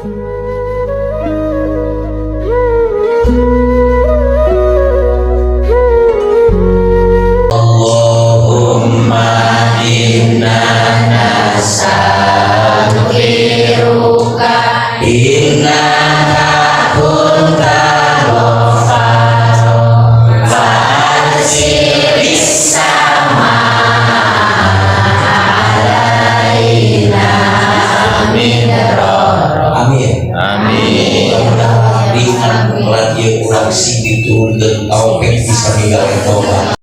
Allahumma inna nastaghfiruka innaka kunta ghaffara farsilis samaa alaina midrara. Amin. Amin. Mudah-mudahan lan ieu urang sing diturunkeun taufik bisa ninggalkeun tobat.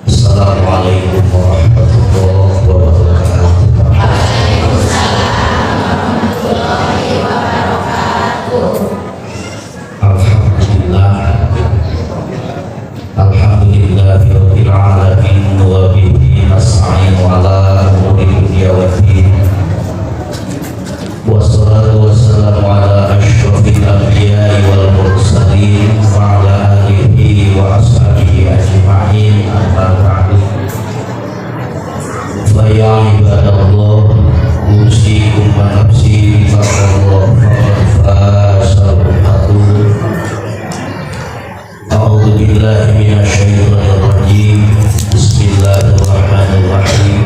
Assalamualaikum warahmatullahi wabarakatuh. Alhamdulillah, Alhamdulillahirabbil alamin wa bihi nasta'inu ala umuri dunya waddin. Wassalatu wassalamu ala asyrafil anbiya'i wal mursalin wa ala alihi wa ashabihi ajma'in, amma ba'du. Fa ya ibadallah, usikum wa nafsi bitaqwallah faqad fazal muttaqun. A'udzu billahi minasyaitonir rajim. Bismillahirrahmanirrahim.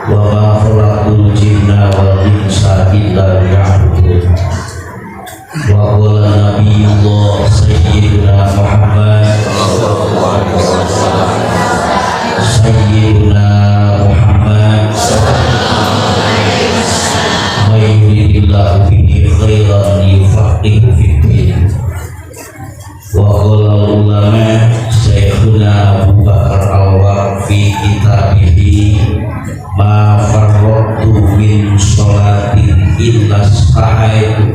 Wa ma khalaqtul jinna wal insa illa liya'budun. Wa qala nabiyullah sayyidina Muhammad, sayyidina Muhammad, may yuridillahu bihi khairan yufaqihu fid din. Wa qala ulama Syekhuna Abu Bakar Al-Waqf fi kitabihi, ma farratu min sholatin illa stahaitu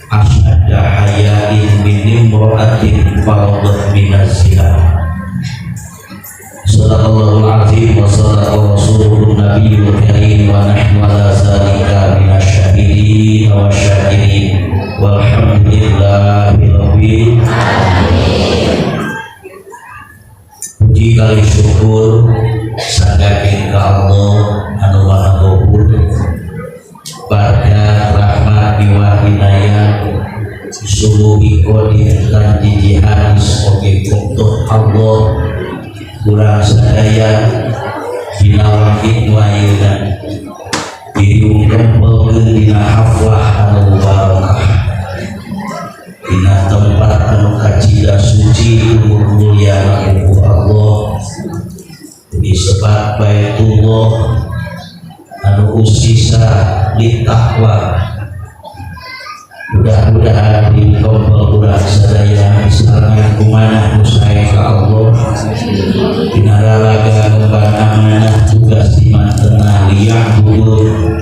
asyadda hayain min imra'atin faradat minaz zina. Sadaqallahul azim wa sadaqa rasuluhun nabiyul karim wa nahnu ala zalika minasyahidin wa syakirin walhamdulillahi rabbil alamin. Puji kali syukur sanggakeun ka Allah anu Maha Ghafur, berkat rahmat miwah hidayah sumugi qadir lan jiji hadis oge kuntuh Allah kurang sadaya dina waktu ayeuna diriung kempelkeun dina haflah anu barokah, dina tempat anu kacida suci, umur mulia ku Allah disebat Baitullah anu usisa litaqwa. Mudah-mudahan di kompel urang sadaya misalnya kumanah nu sae ka Allah dina raraga ngemban amanah tugas di mantena liya'budun,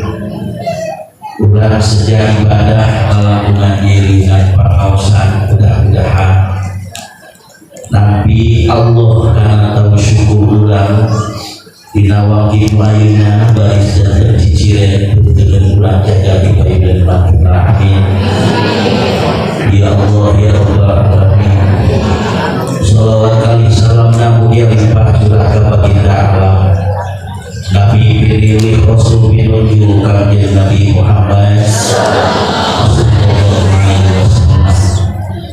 urang sejak ibadah kalakuan diri pangaosan. Mudah-mudahan Nabi Allah karena tahu syukur urang dina waktu ayeuna baris dan ciciren dengan urang jaga di dan amin ya Allah ya Rabbal alamin. Salawat kali salam mugia limpah curah ka baginda alam, Nabi pilih, Rasul pinuju, Kanjeng Nabi Muhammad sallallahu alaihi wasallam,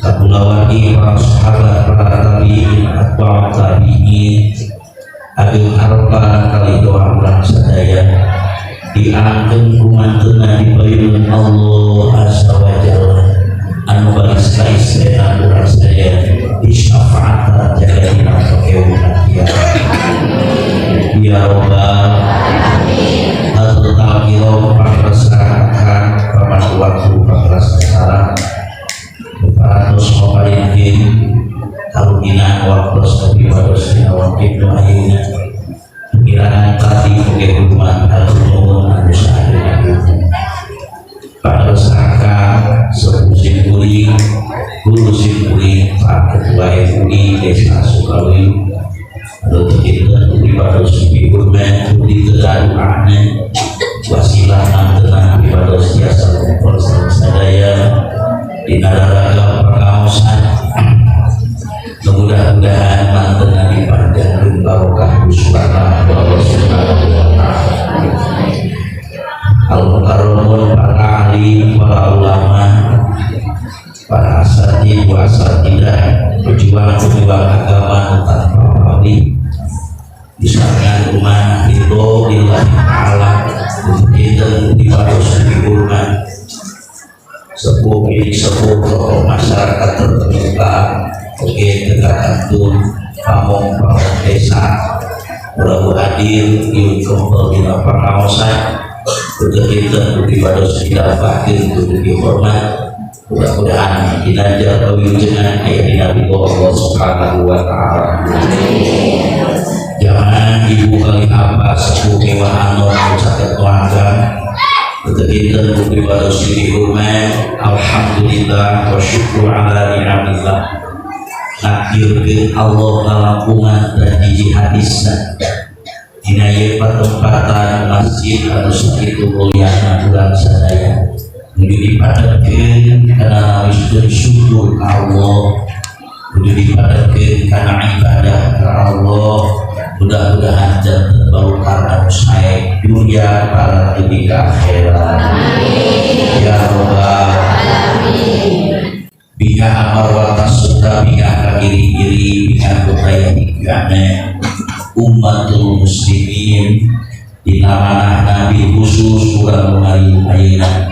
kakulawargi, para sahabat, para tabi'in, atba'ut tabi'in, agung harpa kali doa urang sadaya diangkeun kumantena di payun Allah Azza wa Jalla anu baris kaistena urang sadaya di syafaat jaga dina pakeuna kiamat ya Rabbal hadratal kiram, pangrasa paman waktu pangrasa sarang parantos ngaparinkeun karugina waktos kapipados dina waktu ayeuna, kiraan tadi oge hukuman hatur nuhun anu saha. Pangrasa sepuh sim kuring, guru sim kuring, Pak Ketua MUI Desa Sukawi anu tercinta, pribados dihormat, ditegaduana wasilah mantenan pribados tiasa kumpul sareng sadaya. Dina raraga pengaosan, mudah-mudahan mantena dipanjangkeun barokah Gusti Allah Subhanahu wa Ta'ala. Al mukarramun, para ahli, para ulama, para asatid wa asatidah, pejuang-pejuang agama tanpa pamrih, misalkan rumah ridho lillahi ta'ala kita dibaros dihormat, sepuh ini sepuh, tokoh masyarakat terkemuka, oke tegak pamong pamong desa, Prabu hadir yuk kembali dina pengaosan. Begitu dibados didapatkan kudu dihormat, mudah-mudahan dinanjar kawilujengan aya dina ridho Allah Subhanahu wa Ta'ala. Jangan ibu kali apa sepuh mewah anom caket langgan. Begitu dibados dihormat. Alhamdulillah wa syukur ala ni'amillah, nakdirkeun Allah ngalangkungan dan hiji hadisna dina ieu patempatan masjid anu sakitu mulyana, urang sadaya nuju dipadetkeun kana wujud syukur ka Allah, nuju dipadetkeun kana ibadah ka Allah. Mudah-mudahan janten barokah anu sae dunia para dugi ka akhirat ya robbal. Bingah amarwata Sunda, bingah ka giri-giri, bingah kutaya hinggane ummatul muslimin dina manah nabi khusus urang Melayu ayeuna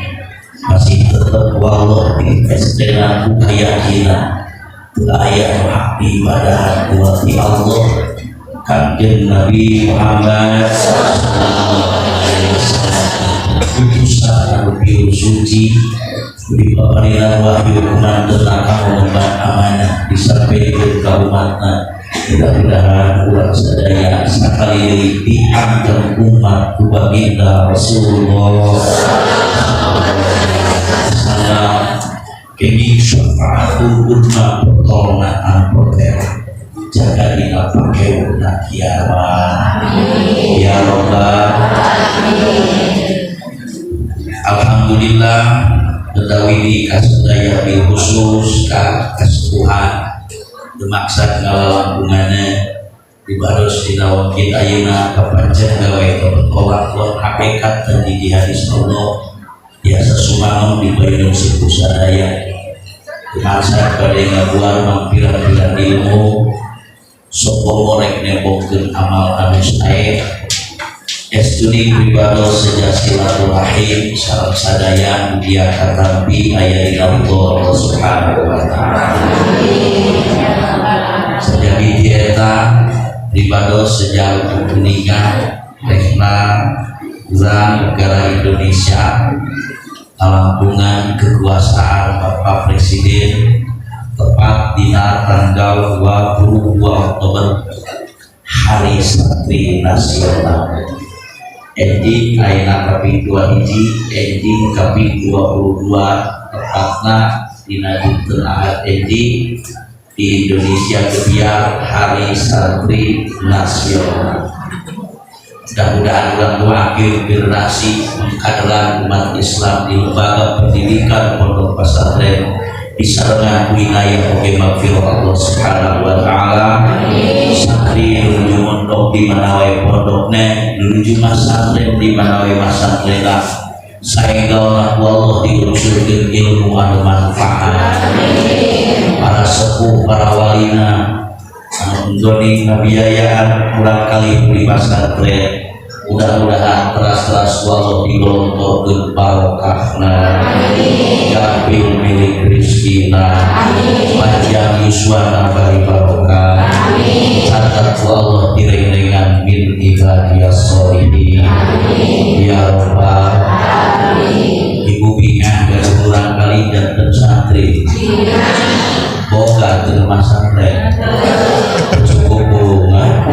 masih tetep wallah di ku keyakinan teu aya nu hak diibadahan kecuali Allah. Kanjeng Nabi Muhammad sallallahu alaihi wasallam utusan anu pure suci, dipaparinan wahyu kumantena kamu mengemban amanah disampaikan ka umatna. Mudah-mudahan urang sadaya sakali deui diangkat umat ku baginda Rasulullah salam kenging syafaatul uzma, pertolongan anu jaga dina pakeuna kiamat ya robbal. Alhamdulillah tetawi di kasadaya bil khusus ka kasepuhan dimaksad ngalalangkunganna dibados dina wakil ayeuna kapancen gawe kelakuan hakikat dan di hadis Allah biasa sumangon di payung sepuh sadaya dimaksad pada ngabuar mangpirang-pirang ilmu sopo rek nembongkeun amal anu sae. Estuni pribados seja silaturahim sareng sadaya, mugia katampi aya dina ridho Allah Subhanahu wa Ta'ala. Sajadi dieta pribados sejauh kuninga rekna urang negara Indonesia kalangkungan kekuasaan Bapak Presiden tepat dina tanggal 22 Oktober Hari Santri Nasional, enjing ayeuna kaping 2 hiji, enjing kaping 22, tepatna dina dinten Ahad enjing di Indonesia gebyar Hari Santri Nasional. Mudah-mudahan urang doakeun generasi mengkaderan umat Islam di lembaga pendidikan pondok pesantren disarengan ku inayah oge magfirah Allah Subhanahu wa Taala. Santri menuju mondok di mana wae pondokna, menuju masantren di mana wae masantrenna, saenggalna ku Allah diunsurkeun ilmu anu manfaat. Para sepuh, para walina anu nggone ngabiayaan kurang kali di pasantren, mudah-mudahan teras-teras Allah digelontorkeun barokahna, gampil milik rizkina, panjang yuswana bari barokah, catat ku Allah direng-rengan min ibadiyas sholihin ya robbal. Ibu bingah dari kurang kali dan santri boga teu masantren cukup bunga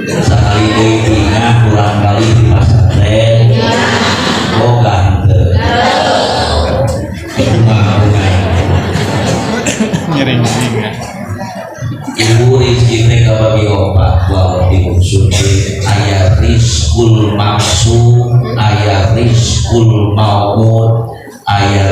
sekali deui, bingah kurang kali di pasantren boga henteu bunga bunga. Nyering bingah. Ibu, rizki teh kabagi opat walau diunsurkeun: aya rizkul maksum, aya rizkul maumud, aya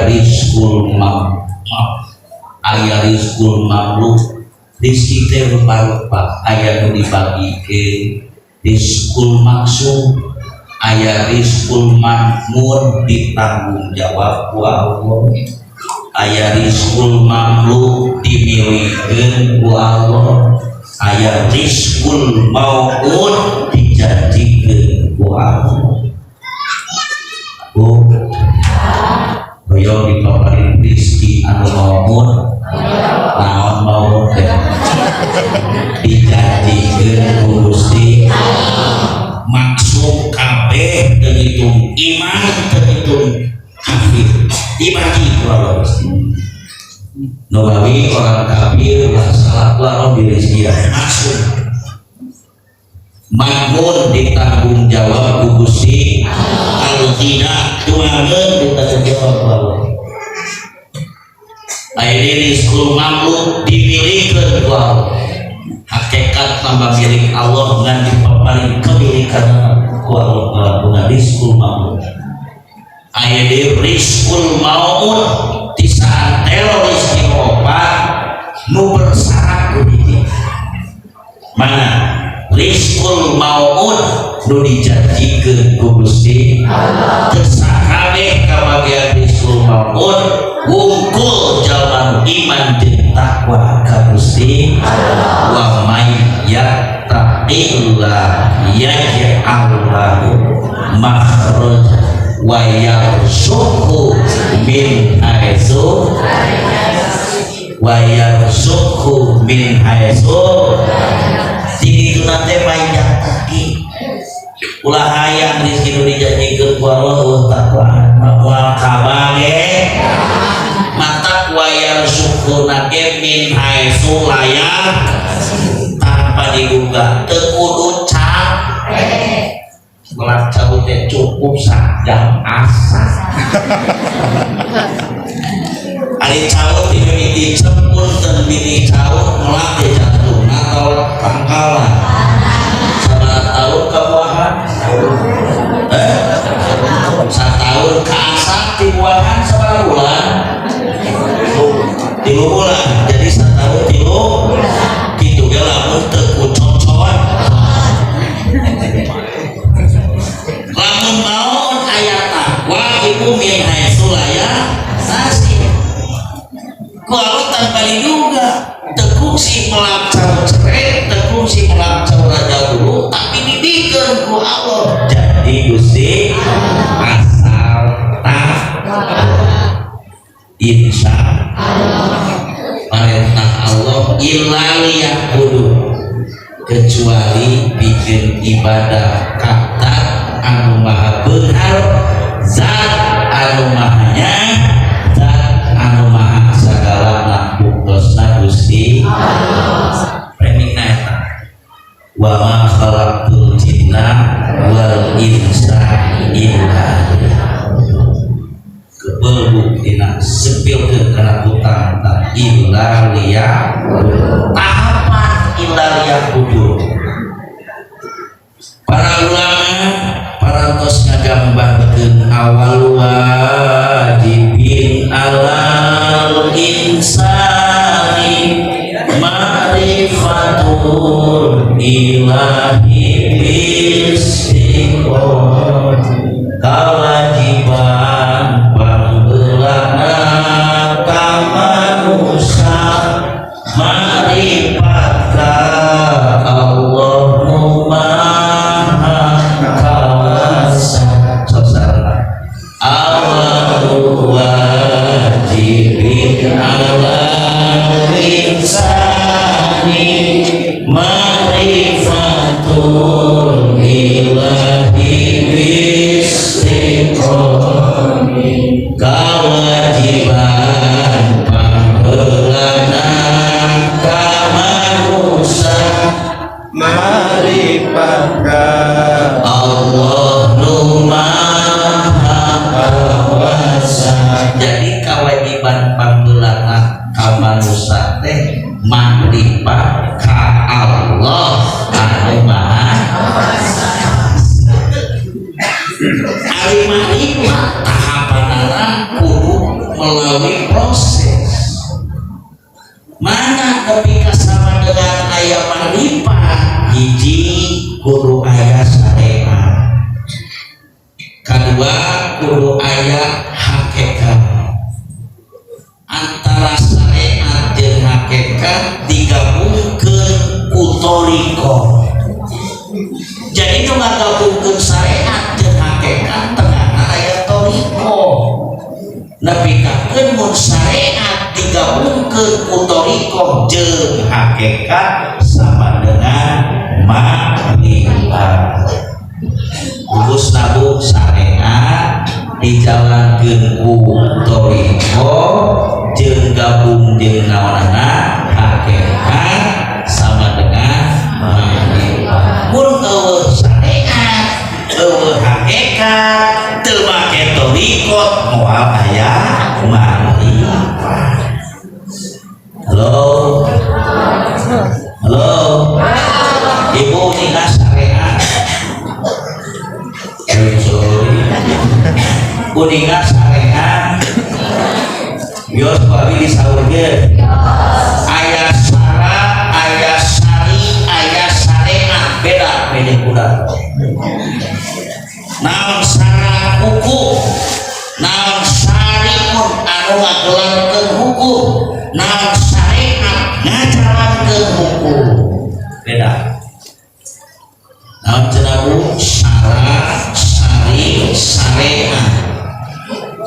Aya rizqul mamluk. Rizki teh rupa-rupa, aya nu dibagikeun rizqul maksum, aya rizqul madmun ditanggung jawab ku Allah, aya rizqul mamluk dimilikeun ku Allah, aya rizqul mau'ud dijanjikeun ku Allah. Bu, hoyong dipaparin rizki anu mau'ud? Naon mau'ud teh? Dijanjikeun ku Gusti. Maksum kabeh, terhitung iman, terhitung kafir, dibagi ku Allah. Gusti nu gawe orang kafir lah salah ku Allah dirizkian. Maksum, madmun ditanggung jawab ku Gusti. Al-ghina tuangeun ditanggung jawab ku Allah. Aya rizqul mamluk dimilikeun ku Allah. Hakikat tambah milik Allah ngan dipaparin kemilikan ku Allah ngalakukan rizqul mamluk. Aya di rizqul mau'ud di saat teroris di opat nu bersyarat ku hiji. Mana rizqul mau'ud nu dijanjikeun ku Gusti Allah? Teu sakabeh kabagian rizqul mau'ud, wungkul jalma nu iman jeung takwa ka Gusti. Wa may yattaqillah yaj'al lahu makhraja wa yarzuqhu min haitsu wa yarzuqhu min haitsu. Di ditu teh may yattaqi. Ulah hayang rezeki nu dijanjikeun ku Allah, euweuh takwa moal kabage. Matak wa yarzuqhu ge min haitsu layak, tanpa diduga, teu kudu capek melak cau teh, cukup sajam asa. Ari cau ti mimiti punten mini cau melak di jantung atau pangkalan sabaraha tahun kabuahan? Eh, satahun kaasa tibuahan sabaraha bulan? 3 bulan. Jadi satahun 3 gitu ge lamun teu kucocot. Lamun maot aya takwa, ibu min haitsu la yahtasib ku Allah tanpa diduga. Teu kungsi melak cau ceret, teu kungsi melak cau raja dulu, tapi dibikeun ku Allah. Jadi Gusti asal tak insya perintah Allah illa liya'budu, kecuali bikin ibadah kata anu maha beunghar, zat anu maha nya, zat anu maha sagala buktosna Gusti. Premina eta wa ma khalaqtul jinna wal insa illa. Kebel buktina sepilkeun kana hutang tak illa liya'budu. Tahapan illa liya'budu, para ulama parantos ngagambarkeun awal wajibin alal insani ma'rifatul ilahi bistiqomah, kewajiban panggeulana ka manusia ma'rifat ka Allah nu maha kawasa. Saudara, awal wajibin alal insani ma'rifatul ilahi bistiqomah, kewajiban panggeulana ka manusia Ma'rifat ka Allah nu maha kawasa. Jadi kewajiban panggeulana ka manusia teh makrifat ka Allah anu maha. Ari makrifat tahapanana kudu melalui proses. Mana nepi ka sama dengan aya makrifat? Hiji, kudu aya syariat. Kedua, kudu aya hakikat. Antara syariat jeung hakikat digabungkeun ku thoriqoh. Jadi nu ngagabungkeun syariat jeung hakikat, tengahna aya thoriqoh. Nepikakeun mun syariat digabungkeun ku thoriqoh jeung hakikat sama dengan makrifat. Bungkus nabu syariat dijalankeun ku thoriqoh jeung gabung jeung naonana, hakikat, sama dengan makrifat. Mun euweuh syariat, euweuh hakikat, teu make thoriqoh, moal aya makrifat. Halo, halo, ibu, nikah syariat. Sorry, kuninga syariat. Yos babi disaurkeun. Aya sara, aya sari, aya syariat, beda beda kuda. Naon sara? Hukum. Naon sari? Mun anu ngagelarkeun hukum. Naon syariat? Ngajalankeun hukum. Beda. Naon cenah, Bu? Sara, sari, syariat.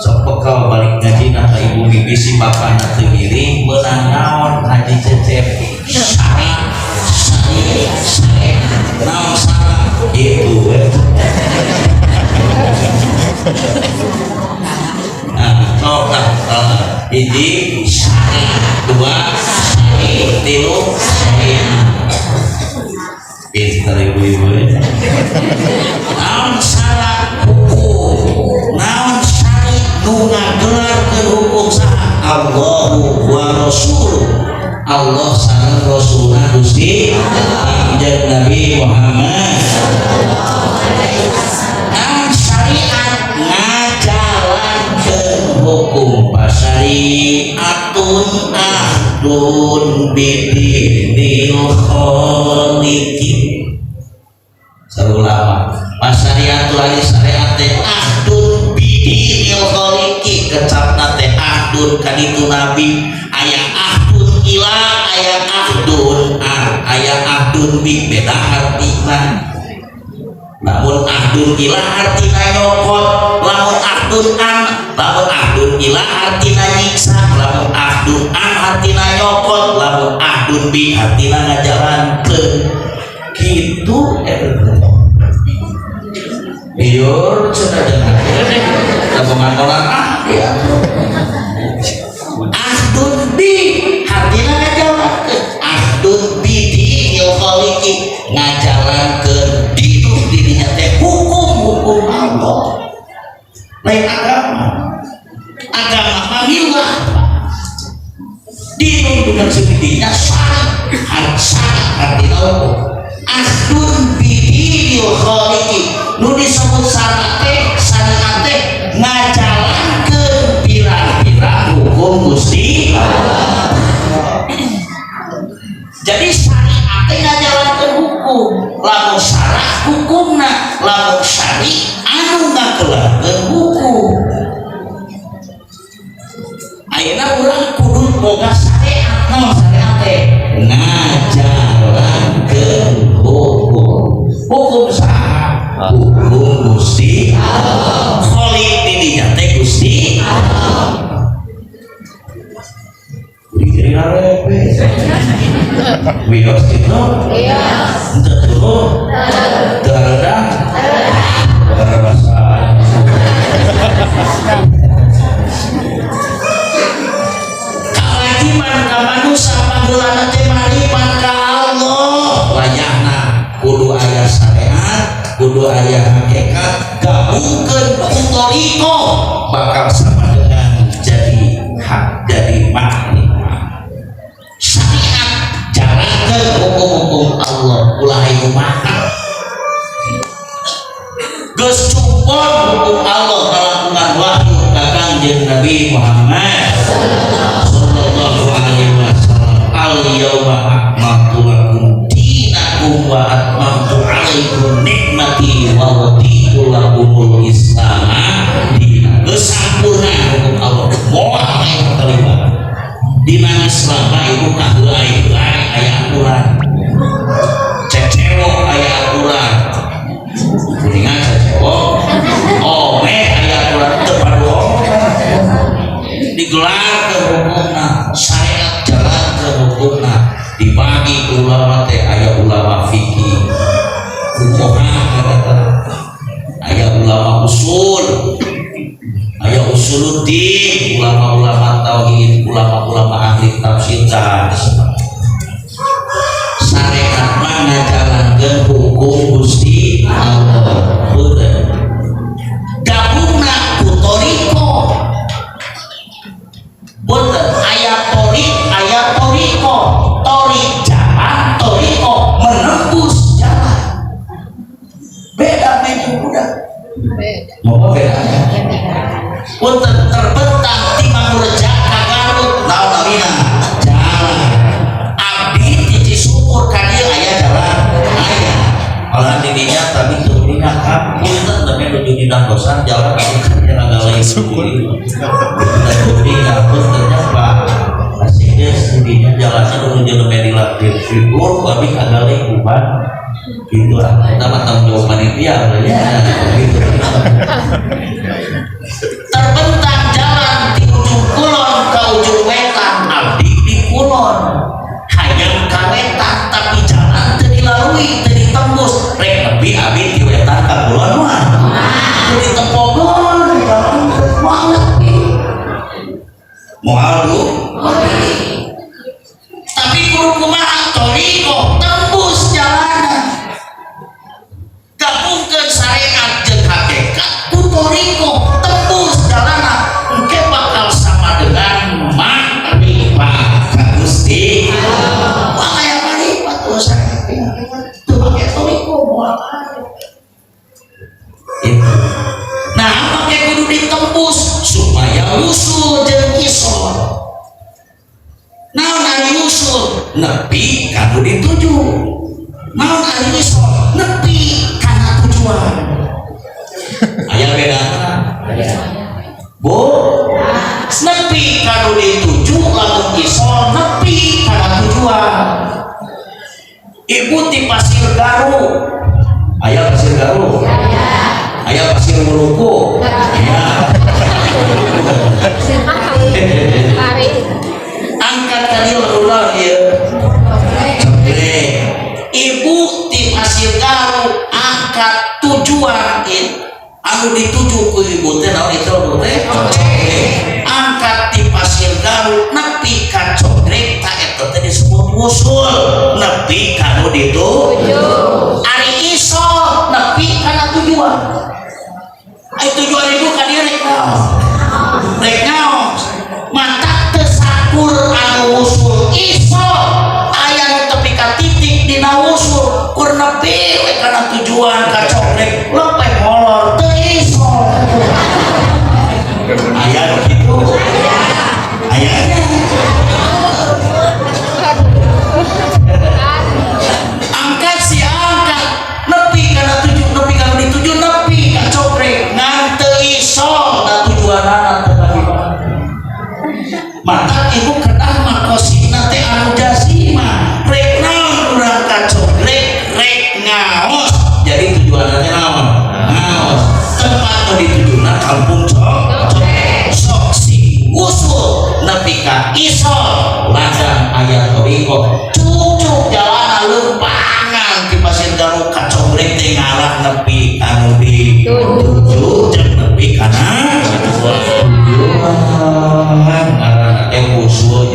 Sok bekal balik ngaji na ka ibu, bisi bapak na teu ngiring, beunang naon Haji Cecep? Sara, sari, syariat. Naon sara? Itu we. Nah, sok lah. Hiji sari, dua sari, tilu syariat. Pinter ibu-ibu ya. Naon sara? Hukum. Naon sari? Nu ngagelarkeun hukum saha? Allahu wa Rasul. Allah sareng Rasulna Gusti Kanjeng Nabi Muhammad. Naon syariat? Ngajalankeun hukum. Pasyariatun ahdun bidinil khaliqi. Selalu lama. Pasyariatul ari syariat teh ahdun bidinil khaliqi, kecapna teh ahdun kaditu nabi, aya ahdun ila, aya ahdun an, aya ahdun bi, beda artina. Lamun ahdun ila artina nyokot, lamun ahdun an, lamun ahdun ila artina nyiksa, lamun ahdun an artina nyokot, lamun ahdun bi artina ngajalankeun. Kitu eta. Biur cenah jangan. Tabungan orang ah ya. Ahdun bi artina ngajalankeun. Ahdun bi dinil khaliqi, ngajalankeun dinu dirinya teh hukum-hukum Allah. Lain agama. Agama mah milah. Dinu bukan segidinya syari, syari artinya hukum. Ahdun bi dinil khaliqi, nu disebut syariat teh, syariat teh ngajalankeun pirang-pirang hukum Gusti Allah. Jadi syariat teh ngajalankeun hukum. Lamun syara hukumna, lamun syari anu ngagelarkeun hukum. Ayeuna urang kudu boga syariat. Naon syariat teh? Ngajalankeun hukum. Hukum saha? Hukum Gusti Allah. Khalik di dinya teh Gusti Allah. Jadi arepe. Wios itu? Wios. Henteu turu? Teu hareudang? Rasa. Kawajiban ka manusia panggeulana teh maripat ka Allah. Wayahna kudu aya syariat, kudu aya hakikat, gabungkeun ku thoriqoh bakal sama dengan jadi hak, jadi makrifat. Syariat jalankeun hukum-hukum Allah, ulah ayo makan. Geus cumpon hukum Allah kalakuan wahyu ka Kangjeng Nabi Muhammad sallallahu alaihi wasallam. Al yauma akmaltu lakum dinakum wa atmamtu alaikum nikmati wa raditu lakumul islam dina. Geus sampurna hukum Allah, moal aya terlibat. Dina Islam mah, Ibu, kaheulai-heulai aya aturan, cecewok aya aturan, kuningan cecewok ome aya aturan, teu padu digelar ke hukumna, syariat jalan ke hukumna. Dibagi ke ulama teh, aya ulama fikih, fuqaha kata, aya ulama usul, aya usuluddin, ulama-ulama tauhid, ulama-ulama ahli tafsir dan syariat mah ngajalankeun hukum Gusti Allah. Punten, gabungna ku thoriqoh. Punten, aya thoriq, aya thoriqoh. Thoriq jalan, thoriqoh menembus jalan, beda. Memang udah mau bedanya. Punten, terbentang ti Mangureja ka Garut, naon namina? Jalan. Abdi ti Cisumur ka dieu aya jalan? Aya. Malah didinya tapi teu uninga kan. Punten, tapi nuju dina dosan jalan anu kan lain. Syukur. Teu uninga, punten nya, Pak. Asik didinya jalannya nuju nu dilatih figur, tapi kagak bukan gitu lah. Eta mah tanggung jawab panitia ya gitu. Terbentang jalan di ujung kulon ke ujung wetan. Abdi di kulon hayang ka wetan, tapi jalan teu dilalui, teu ditembus. Rek nepi abdi di wetan ka kulon mah teu ditempogon jalan, moal nepi, moal du. Tapi kudu kumaha? Thoriqoh, tembus jalanan. Gabungkeun syariat jeung hakikat ku thoriqoh, tembus jalanan, engke bakal sama dengan makrifat ka Gusti. Wah, aya makrifat tuh syariat teu pake thoriqoh moal aya itu. Nah, make kudu ditembus supaya usul jeung isol. Naon ari usul? Nepi kanu dituju. Naon ari isol? Nepi kana tujuan. Aya beda, Bu? Nepi kanu dituju lamun isol, nepi kana tujuan. Ibu di Pasir Garu, aya Pasir Garu, aya Pasir Muluku ya. Tarik. Angkat tadi ulang ya. Oke. Ibu di Pasir Garu angkat tujuan it, anu dituju ku ibu teh naon itu teh? Cogrek. Angkat di Pasir Garu nepi ka Cogrek, ta eta teh disebut wusul, nepi kanu dituju. Ari isol nepi kana tujuan. Ai tujuan ibu ka dieu rek naon? Rek naon? Matak teu sakur anu wusul isol. Aya nu tepi ka titik dina wusul, kur nepi we kana tujuan ka Cogrek, lepeh molor, teu isol. Aya nu kitu, aya nya. Angkat si angkat nepi kana tujuh, nepi kana dituju, nepi ka Cogrek, ngan teu isol da tujuanana teu bagi. Maka ibu kedah maqosidna teh anu jazima. Rek naon urang ka Cogrek? Rek ngaos. Jadi tujuanna teh naon? Ngaos. Tempat nu ditujuna kampung Cogrek. Sok si usul nepi ka isol, ladang aya thoriqoh, cucuk jalanan lempangan di Pasir Garut ka Cogrek teh ngalah nepi kanu dituju jeung nepi kana tujuan. Ngaranna teh usul.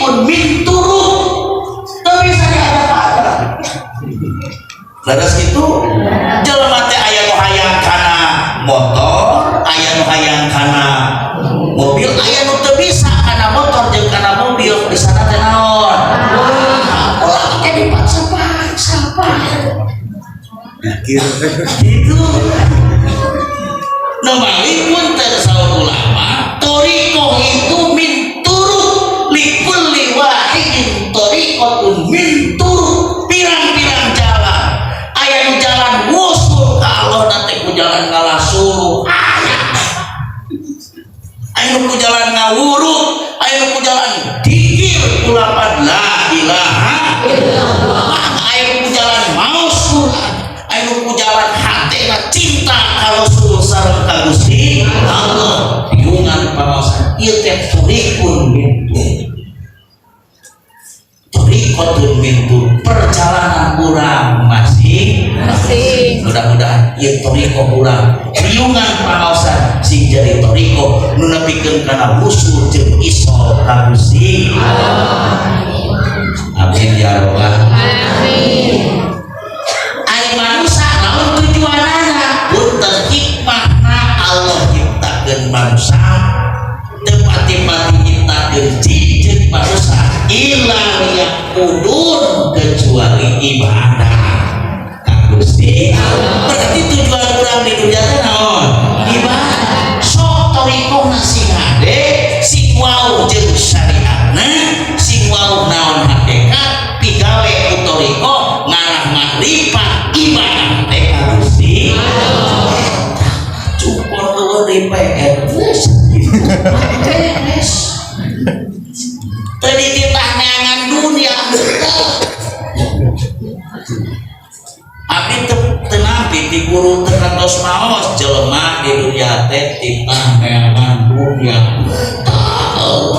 Thoriqun min turuq, teu bisa diadap-adap. Leres gitu, jelema teh aya nu hayang kana motor, aya nu hayang kana mobil, aya nu teu bisa kana motor jeung kana mobil. Di sana teh naon? Ulah teh dipaksa-paksa, Pak. Gitu. Nah, balik pun saur ulama, thoriqoh itu min turuq, likulli wahidin thoriqotun min turuq, pirang-pirang jalan. Aya nu jalan wusul ka Allah nanti ku jalan ngalah suluh aya, aya nu ku jalan ngawuruk, aya nu ku jalan dikir ku lapan la ilaha illallah, aya nu ku jalan maos Quran, aya nu ku jalan hatena cinta ka Rasul sareng ka Gusti Allah, riungan pangaosan. Ieu teh thoriqun min turuq, thoriqotun min turuq, perjalanan urang masing Masing. Mudah-mudahan ieu thoriqoh urang riungan pangaosan sing jadi thoriqoh nu nepikeun kana wusul jeung isol ka Gusti. Amin ya robbal Amin. Ari manusia naon tujuanana? Punten, hikmahna Allah nyiptakeun manusia teu pati-pati nyiptakeun jin jeung manusia illa liya'budun, kecuali ibadah ka Gusti. Berarti tujuan urang di dunia teh naon? Ibadah. Sok thoriqohna sing hade, sing wau jeung syariatna, sing wau naon hakikat, pigawe ku thoriqoh ngarah makrifat, ibadah teh ka Gusti. Cukur eueuh di PR geus beres. Teu dititah neangan dunia henteu. Abdi teu teu nampi ti guru, teu kantos maos jelema di dunia teh titah neangan dunia. Teu.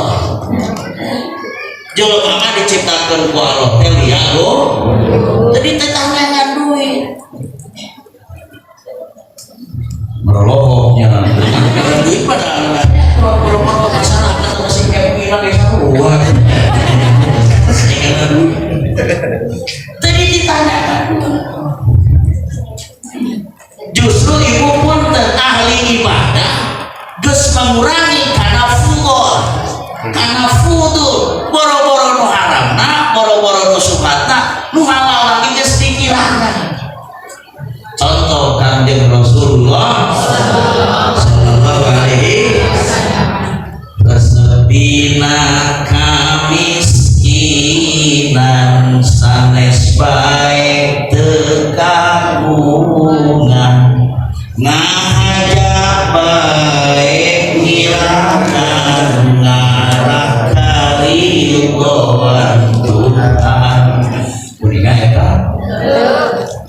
Jelema mah diciptakeun ku Allah teh liya lo. Jadi titah neangan duit. Merolohnya duit pada boro-boro masyarakat masih kayak kira desa sarua. Tadi ditanyakan, justru ibu pun ahli ibadah geus mengurangi karena fudul, karena fudul, boro-boro nu haramna, boro-boro nu subhatna, nu halal lagi geus dikirangan. Contoh Kanjeng Rasulullah sallallahu alaihi, resepina kamiskinan sanes bae teu kagungan, ngahaja bae ngirangan, ngarah karidhoan Tuhan. Kuninga eta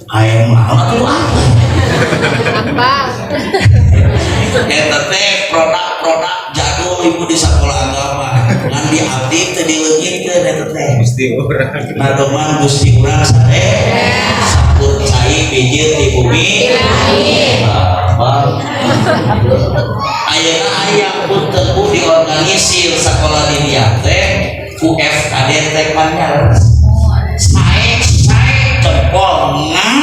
aya mana tuh apa? Apa? Eta teh produk-produk jadul ibu di sekolah agama, ngan di abdi teu dileungitkeun eta teh. Gusti urang. Nadoman Gusti urang sare sakur cai bijil di bumi. Apa ayeuna aya punten Bu, diorganisir sekolah di dieu teh ku FKD teh manyar sae sae jempol, ngan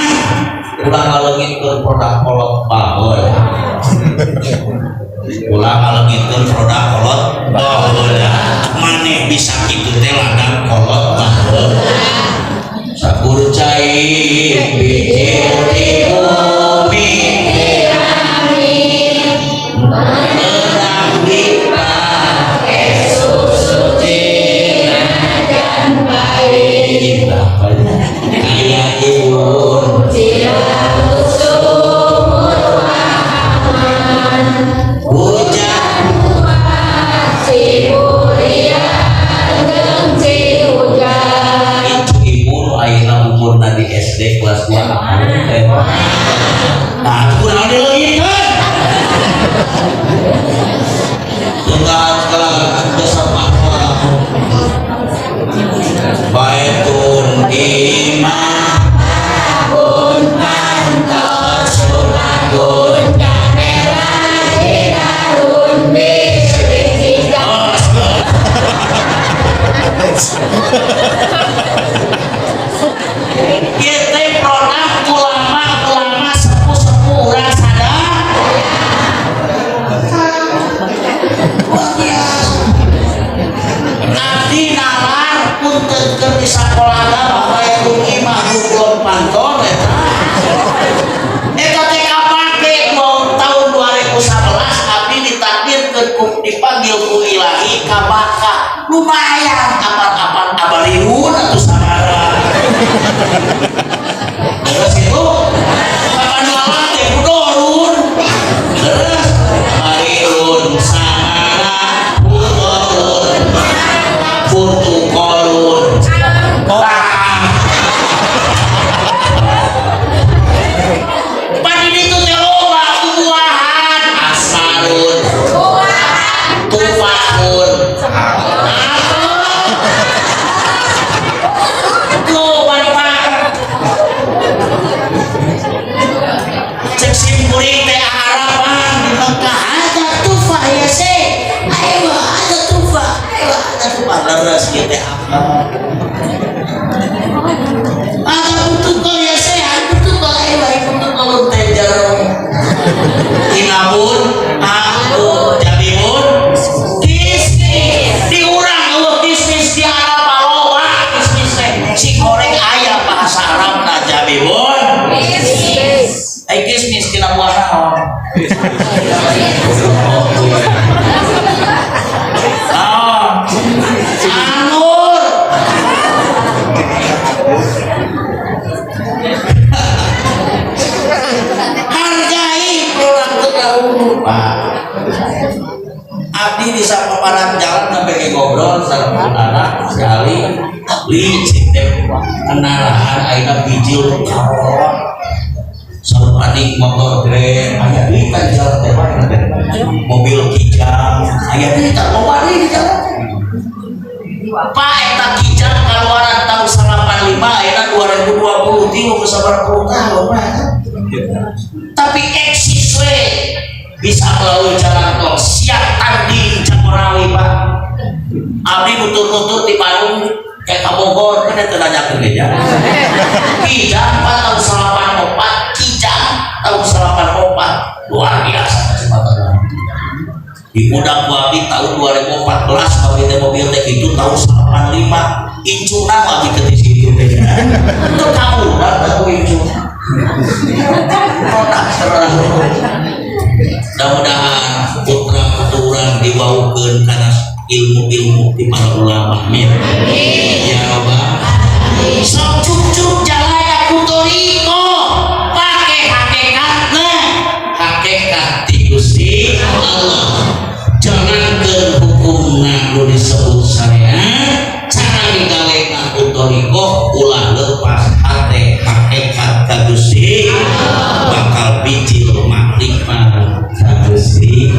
ulah ngaleungitkeun produk kolot baheula, ulah ngaleungitkeun produk kolot baheula. Maneh bisa kitu teh ladang kolot baheula. Sakur cai bijil di bumi menang dipake susu kaya ibu. Hujan. Itu ibu nu ayeuna umurna di SD kelas 2 teh. Nah, kurang dileungitkeun. Tunggal segala dasar pakwa. Baitun imah pantos suragun. Ieu teh produk ulama-ulama sepuh-sepuh urang sadar. Luar biasa. Abdi nalar punten keur di sakola agama bae imah buklon panton eta. Eta teh kapake tahun 2011 abdi ditakdirkeun ku dipanggil ku Ilahi ka Makkah. Lumayan apal-apal abalirun atuh sabara. Terus itu kapan malam teh kudorun. Terus balirun samara kudorun furtukolun. Tah. Pan itu teh loba buahan asmarun tufahun tuh Pak cek sim kuring teh harapan di Mekah ada tufah ya se ayo ada tufah ayo ada tufah leres ieu teh apa ada putukol ya se ada putukol ayo ayo putukol teh jeruk inabun aku jabibun kismis diurang eueuh kismis di Arab loba kismis teh si goreng aya bahasa Arabna jabibun ai kismis tina buah naon? Naon? Anggur. Hargai produk terdahulu Pak. Abdi di sapaparan jalan sampai ngobrol sareng anak sekali licik teh kendaraan ayeuna bijil karolot sareng motor grand aya deui kan jalan teh mobil kijang aya deui tak loba deui di jalan Pak eta kijang kaluaran tahun 85 ayeuna 2020 tilu ke sabaraha puluh tahun Pak. Tapi eksis we bisa melalui jalan tol siap tanding Jagorawi Pak. Abdi nutur-nutur di Bandung kayak ka Bogor kan teu nanyakeun ge nya. Kijang Pak tahun 84 kijang tahun 84 luar biasa kecepatan. Di Udang ku abdi tahun 2014 abdi teh mobil teh itu tahun 85 incuna abdi teh di situ teh. Teu kaudang teh ku incuna. Kotak terdahulu. Mudah-mudahan putra putra diwaukeun kana ilmu-ilmu di para ulama. Amin. Ya Robbal. Sok cucuk jalaya ku toriko pake hakikatna hakikat ti Gusti Allah. Jangankeun hukumna nu disebut syariat, cara digawena ku toriko ulah lepas hate hakikat ka Gusti bakal bijil makrifat ka Gusti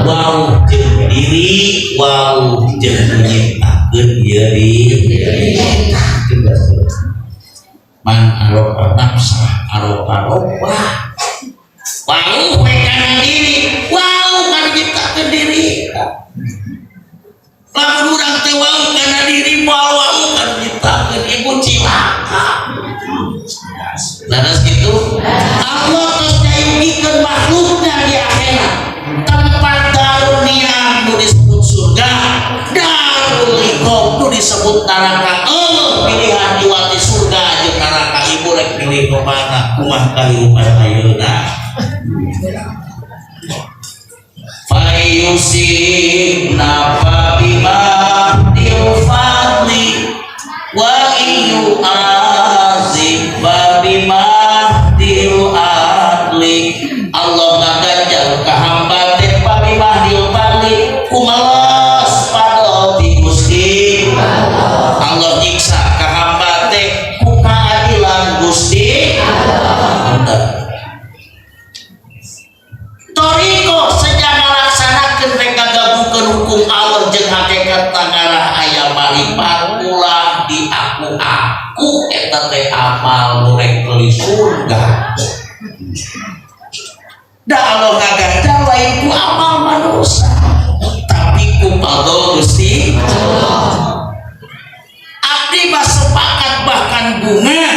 wau jeung diri wau jeung nu nyiptakeun ieu diri. Man arofa nafsah arofa robbah wau we kana diri wau kana nyiptakeun diri lamun urang teh wau kana diri moal wau kana nyiptakeun ibu cilaka. Laras gitu Allah terus nyayugikeun makhlukna di akhirat tempat darun niam nu disebut surga darul iqab nu disebut neraka. Allah pilihan diwati surga jeung neraka ibu rek milih nu mana kumaha kahirupan ayeuna fayusibna bima fadli wa yu'azib bima adli. Allah ngaganjar ka hamba teh bima fadli kumalas fadl ti Gusti Allah nyiksa ka hamba teh ku kaadilan Gusti Allah. Toriko sejak ngalaksanakeun rek ngagabungkeun hukum Allah jeung hakikat ngarah aya marifat ulah di aku eta teh amal nu rek meuli surga. Da Allah ngaganjar lain ku amal manusia tapi ku fadl Gusti Allah. Abdi mah sepakat bahkan bunga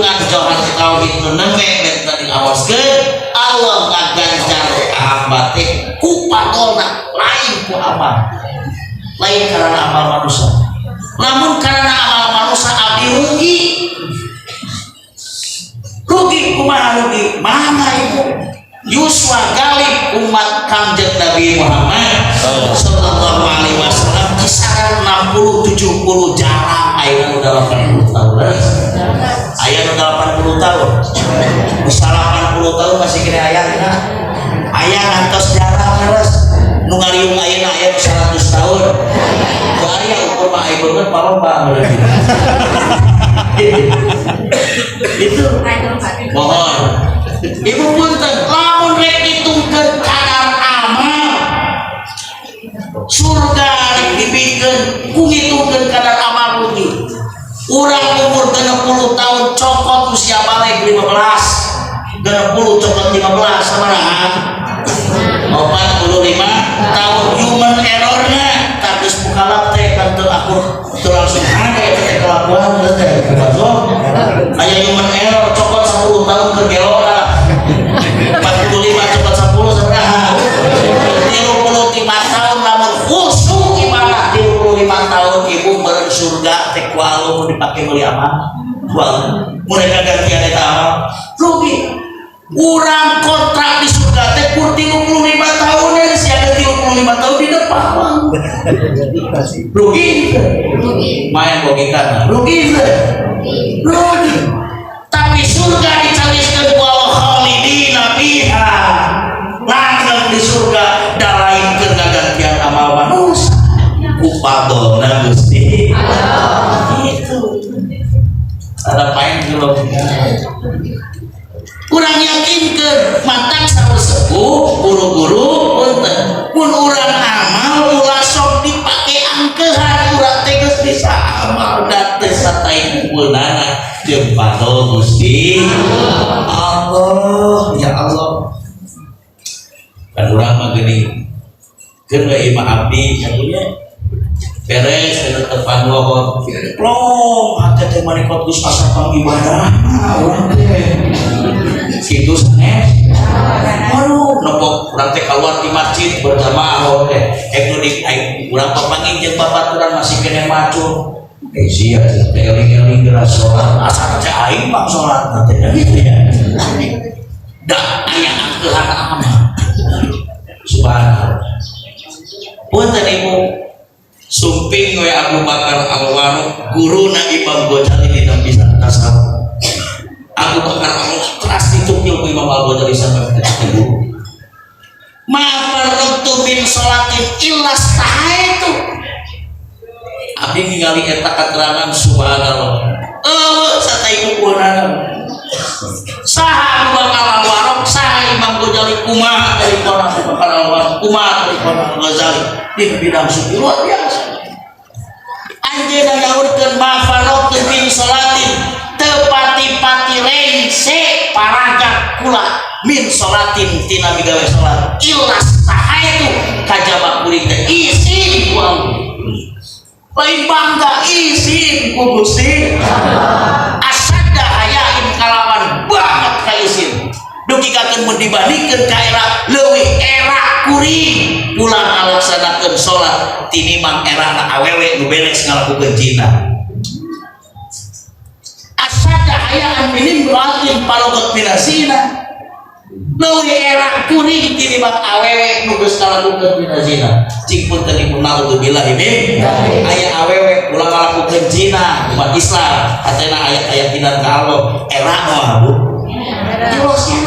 Tulungan jauhar tauhid nu nembe benten diawaskeun, Allah ngaganjar ka hamba teh ku fadolna, lain ku amal, lain karena amal manusia. Namun karena amal manusia abdi rugi. Rugi kumaha? Rugi mana, Ibu? Yuswa galib umat Kangjeng Nabi Muhammad sallallahu alaihi wasallam kisaran 60 70, jarang aya nu 80 tahun. Aya nu 80 tahun, bisa 80 tahun masih kira aya aya aya ngantos jarang. Leres nu ngariung ayeuna aya nu 100 tahun. Teu aya ukur mah, aya beungeut palomba berarti. Itu mohon Ibu, punten, lamun rek hitungkeun kadar amal, surga rek dibikeun ku ngitungkeun kadar amal, rugi. Urang umur 60 tahun, cokot usia balig 15, 60 cokot 15 sabaraha? 45 tahun. Human errornya tapi bukalap teh kan teu akur, teu langsung hade teh kelakuan teh so aya human error. Cokot 10 tahun ke gelora, 45 cokot 10 sabaraha? 35 tahun. Lamun khusyuk ibadah 35 tahun, Ibu, meureun surga teh ku Allah mun dipake meuli amal, ku Allah mereka gantian eta amal. Rugi urang kontrak di surga teh kur 35 tahun ya, siaga 35 tahun di depan. Rugi. Main logika, rugi, rugi. Tapi surga dicawiskeun ku Allah khalidina fiha, langgeng di surga, da lain keur ngagantian amal manusia, ku fadolna Gusti. Itu ada pain di logika. Kurang yakinkeun matak saur sepuh, guru-guru, punten, mun urang amal ulah sok dipake angkehan urang teh geus bisa amal, da teu satai kumpulnana jeung fadol Gusti Allah. Ya Allah, kan urang mah geuning keun we imah abdi sapunya beres kana tepan lohor plong hate teh manikot geus asa pangibadah urang teh kitu sanes. Aduh, nepok urang teh keluar di masjid berjamaah teh ek nu di aing urang papanggih jeung babaturan masih keneh macul, eh sia teh eling-eling geura salat, asa teh aing bang salat teh gitu ya, da aya angkeuhan amal. Subhanallah. Punten, Ibu, sumping we Abu Bakar Al-Warraq, guruna Imam Ghazali dina bisa tasawuf. Abu Bakar Al keras ditukil ku Imam Al-Ghazali sampai ke guru. Ma farraqtu min sholatin illa itu. Abdi ningali eta keterangan, subhanallah. Eueuh satai kukuranana. Saha Abu Bakar Al-Warraq, saha Imam Ghazali, kumaha dari Abu Bakar Al-Warraq, kumaha dari Al-Ghazali di bidang sufi luar biasa. Anjeunna nyaurkeun ma farraqtu min sholatin, teu pati-pati rengse paragat kula, min sholatin tina migawe salat, illa itu kajaba kuring teh isin ku Allah, lain bangga, isin ku Gusti, asyadda hayain kalawan banget ka isin, dugi kakeun mun dibandingkeun ka era, leuwih era kuring pulang ngalaksanakeun salat tinimbang erana awewe nu beres ngalakukeun zina. Asyadda hayaan min imra'atin faragat minaz zina, leuwih era kuring tinimbang awewe nu geus ngalakukeun dina zina. Cing punten, Ibu, naudzubillahi min, aya awewe ulah ngalakukeun zina, umat Islam hatena aya keyakinan ka Allah, era mah, Bu, jelas ya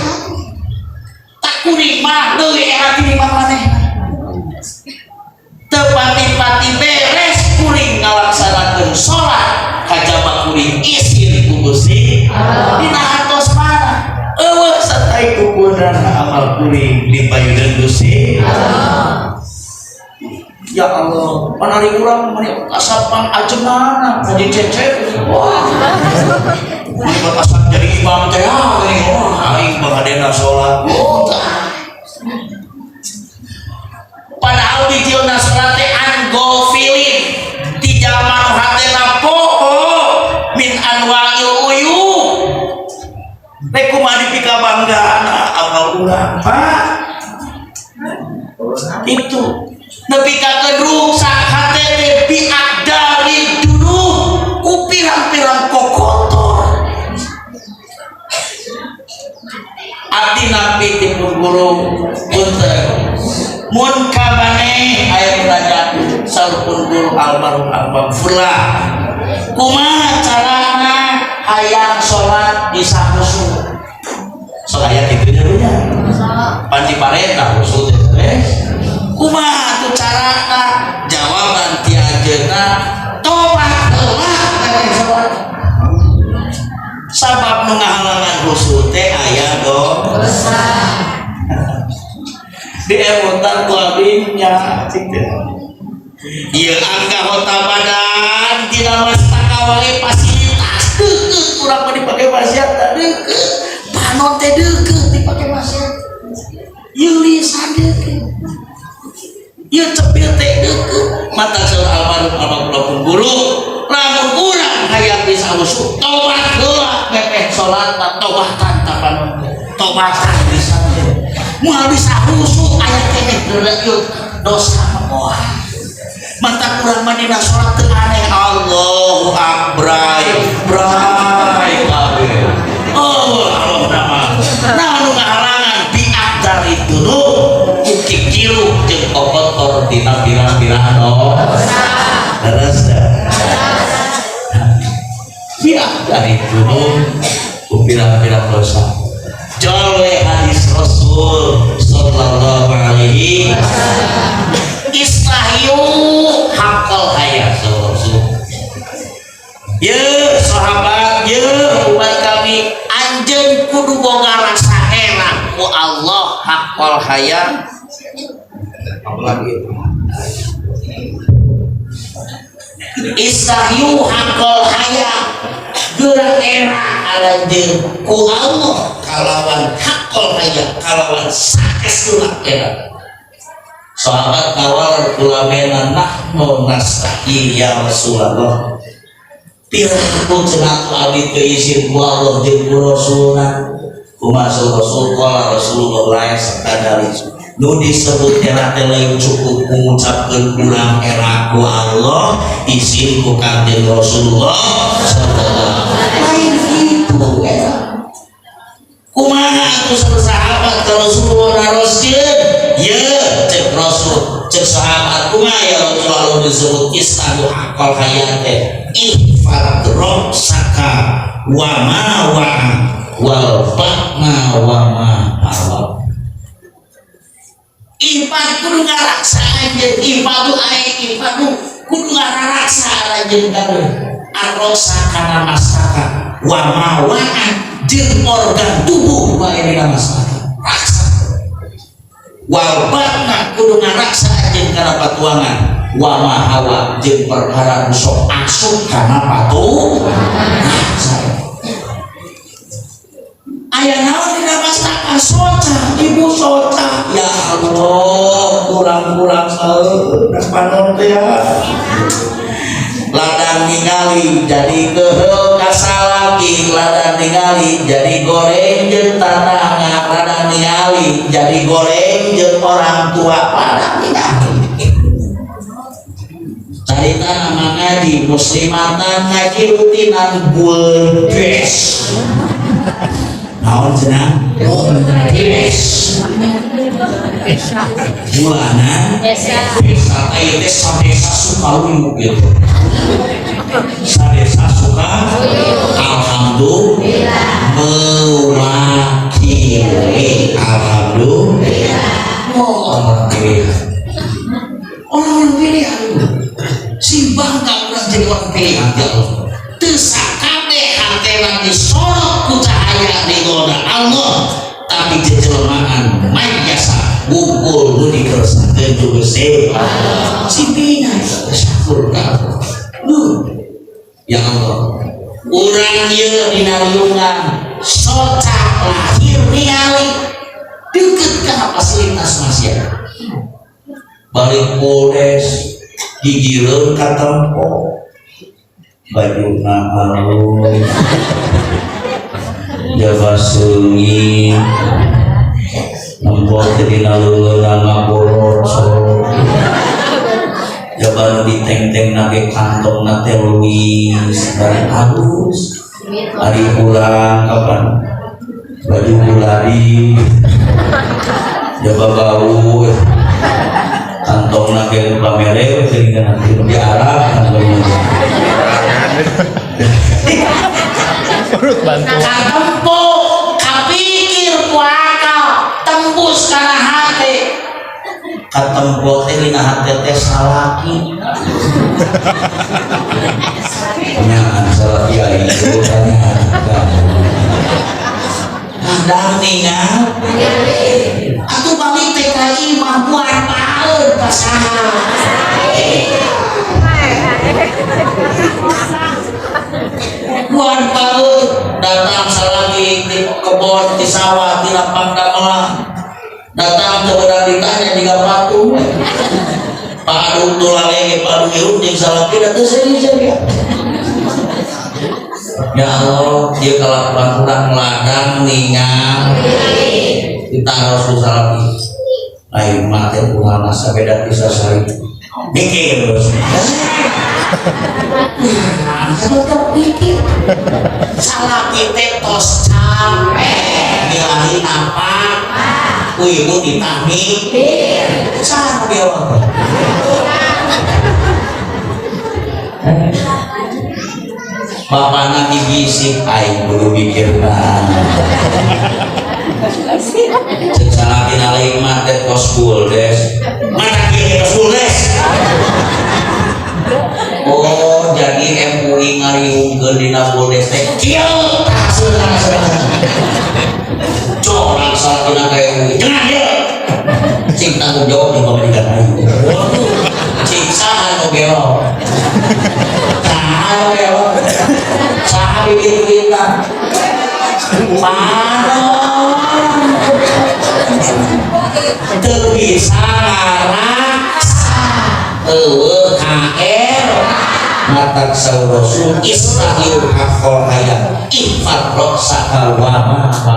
tak kuring mah leuwih era tinimbang manehna. Teu pati-pati beres kuring ngalaksanakeun salat kajaba kuring isin ku Gusti. Dina hartos mana eueuh satai kukuran amal kuring dipayudeun Gusti. Ya Allah, panari urang mani asapan ajengan haji cecep, wah mani asap jadi imam teh, ah gini, wah aing bangadena salat. Oh, padahal bijilna salat teh an gofilin ti jalma nu hatena poho min anwa'il uyub. Rek kumaha dipikabanggaana amal urang, Pak? Itu nepi ka ruksak hate teh biakdari dulu ku pirang-pirang kokotor. Abdi nampi ti pun guru, punten mun ka maneh aya nu nanya saur guru almarhum almaghfurlah, kumaha carana hayang salat bisa khusyuk? Sok aya kitu nya nya panci parentah khusyuk teh kumaha tuh carana? Jawaban ti anjeunna, tobat heula teh salat, sabab nu ngahalangan khusyuk teh aya dosa. Di emutan ku abdi nya cik teh. Ieu angka hota badan dina mastaka wae, fasilitas deukeut, urang mah dipake maksiat deukeut, panon teh deukeut dipake maksiat, ieu lisan deukeut, ieu cepil teh deukeut. Mata saur almarhum almarhum pun guru, lamun urang hayang bisa khusyuk, tobat heula. Mepeh salat mah tobatan ta panon teh, tobatan lisan teh, moal bisa khusyuk. Aya keneh ieu dosa mah moal. Mata kurang mah dina salat teu aneh, Allahu akbar bray kabeh. Oh Allah, nama nah anu ngahalangan biakdari dulu ku kikiru jeung kokotor dina pirang-pirang dosa. Leres teh? Biakdari dulu ku pirang-pirang dosa. Jol we hadis Rasul sallallahu alaihi, istahyu haqqal haya. Rasul, ye sahabat, ye umat kami, anjeun kudu boga rasa era ku Allah haqqal haya. Apalagi istahyu haqqal haya, geura era aranjeun ku Allah kalawan haqqal haya, kalawan saestuna era. Sahabat kawal kulamena, nahnu nastahyi ya Rasulullah, piraku cenah abdi teu izin ku Allah jeung ku Rasulna. Kumaha Rasul? Qala Rasulullah lain sakadari nu disebut era teh lain cukup mengucapkeun urang era ku Allah, izin ku Kanjeng Rasulullah sallallahu lain gitu era. Kumaha atuh sahabat ka Rasulullah naroskeun? Ye cek Rasul, cek sahabat, kumaha ya Rasulullah disebut istahyu haqqal hayat teh? Ihfad ra'saka wa ma wa'a wal batna wa ma hawa. Ihfad kudu ngaraksa anjeun, ihfadu ae, ihfadu kudu ngaraksa anjeun kabeh, arrosa kana mastaka, wa ma wa'a jeung organ tubuh wae dina mastaka raksa, wal batna kudu ngaraksa anjeun kana patuangan, wa ma hawa jeung perkara nu sok asup kana patu raksa. Aya naon dina mastaka? Soca, ibu, soca. Ya Allah, kurang-kurang seueur panon teh ya. Ladang ningali jadi keheul kasalaki, ladang ningali jadi goreng jeung tatangga, ladang ningali jadi goreng jeung orang tua, ladang ningali. Carita nama ngaji muslimatan, ngaji rutinan, buldes naon cenah, buldes bulanan. Desa. Desa teh teh sadesa Sukaluyu gitu, sadesa suka. Alhamdulillah mewakili, alhamdulillah. Oh, orang pilihan, orang pilihan, si bangga urang jadi orang pilihan. Ya Allah, teu sakabeh hatena disorot ku cahaya ridhona Allah, tapi jejelmaan mayasa wungkul nu dikersanakeun ku Gusti si bina syukur ka Allah. Ya Allah, urang ieu dina riungan soca lahir ningali deket kana fasilitas maksiat, balik polres gigireun ka tempo, bajuna halus. Jaba seungit nempo teh dina leuleuna ngaborocok. Jaba nu diteng-tengna ge kantongna teh leuwih bari halus. Ari urang kapan baju mulari jaba bau kantongna ge nu pamere teuing nanti nu di Arab kantongna. Perut bantu. Katempo kapikir ku akal tembus kana hate. Katempo teh dina hate teh salaki. Nya salaki aing tanya. Kadang ningal atuh balik teh ka imah muar baeun ka saha. Muar baeun datang salaki di kebon di sawah di lapang damelan. Datang ke benar ditanya jiga patung. Pak Adung tulalenge Pak Adung hirup jeung salaki da teu seuri-seuri. Ya Allah, dia kalakuan urang ladang ningal. Ditaros ku salaki. Lain mah teh kumaha masa beda bisa sari. Mikir. Nah, pikir. Salaki teh tos capek dilahi napak. Ku ibu ditahmik. Saha nu diawak? Bapana digisik aing kudu mikirna. Ceuk salaki lain mah teh tos buldes. Mana kieu tos buldes? Oh, jadi MUI ngariungkeun dina buldes teh kieu tah seunah. Corang salakina ka MUI. Cenah ieu. Cing tanggung jawab jeung pamajikan aing. Cing saha nu gelo? Saha nu gelo? Saha bibit-bibitan? Panon. Teu bisa ngaraksa. Eueuh KR. Matak saur Rasul istahil hakol hayat ifat roksaka wa ma raksa.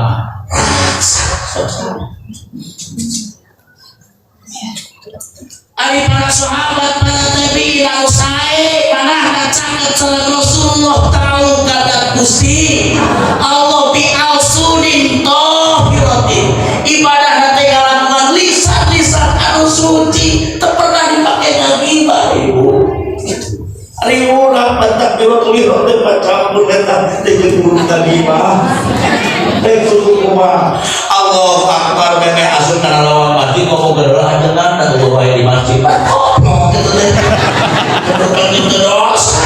Ari para sahabat para tabi'in anu sae panahna caket sareng Rasulullah tahu kata Gusti Allah bi alsunin tahiratin ibadah teh ngalakukan lisan-lisan anu suci teu pernah dipake ngagibah ibu. Ari urang pantak belok lirok teh pacampur eta teh jeung guru ngagibah. Teh kudu kumaha? Allahu Akbar memeh asup kana lawang masjid ngomong geura ajengan da kudu wae di masjid. Goblok kitu teh. Kudu kitu dosa.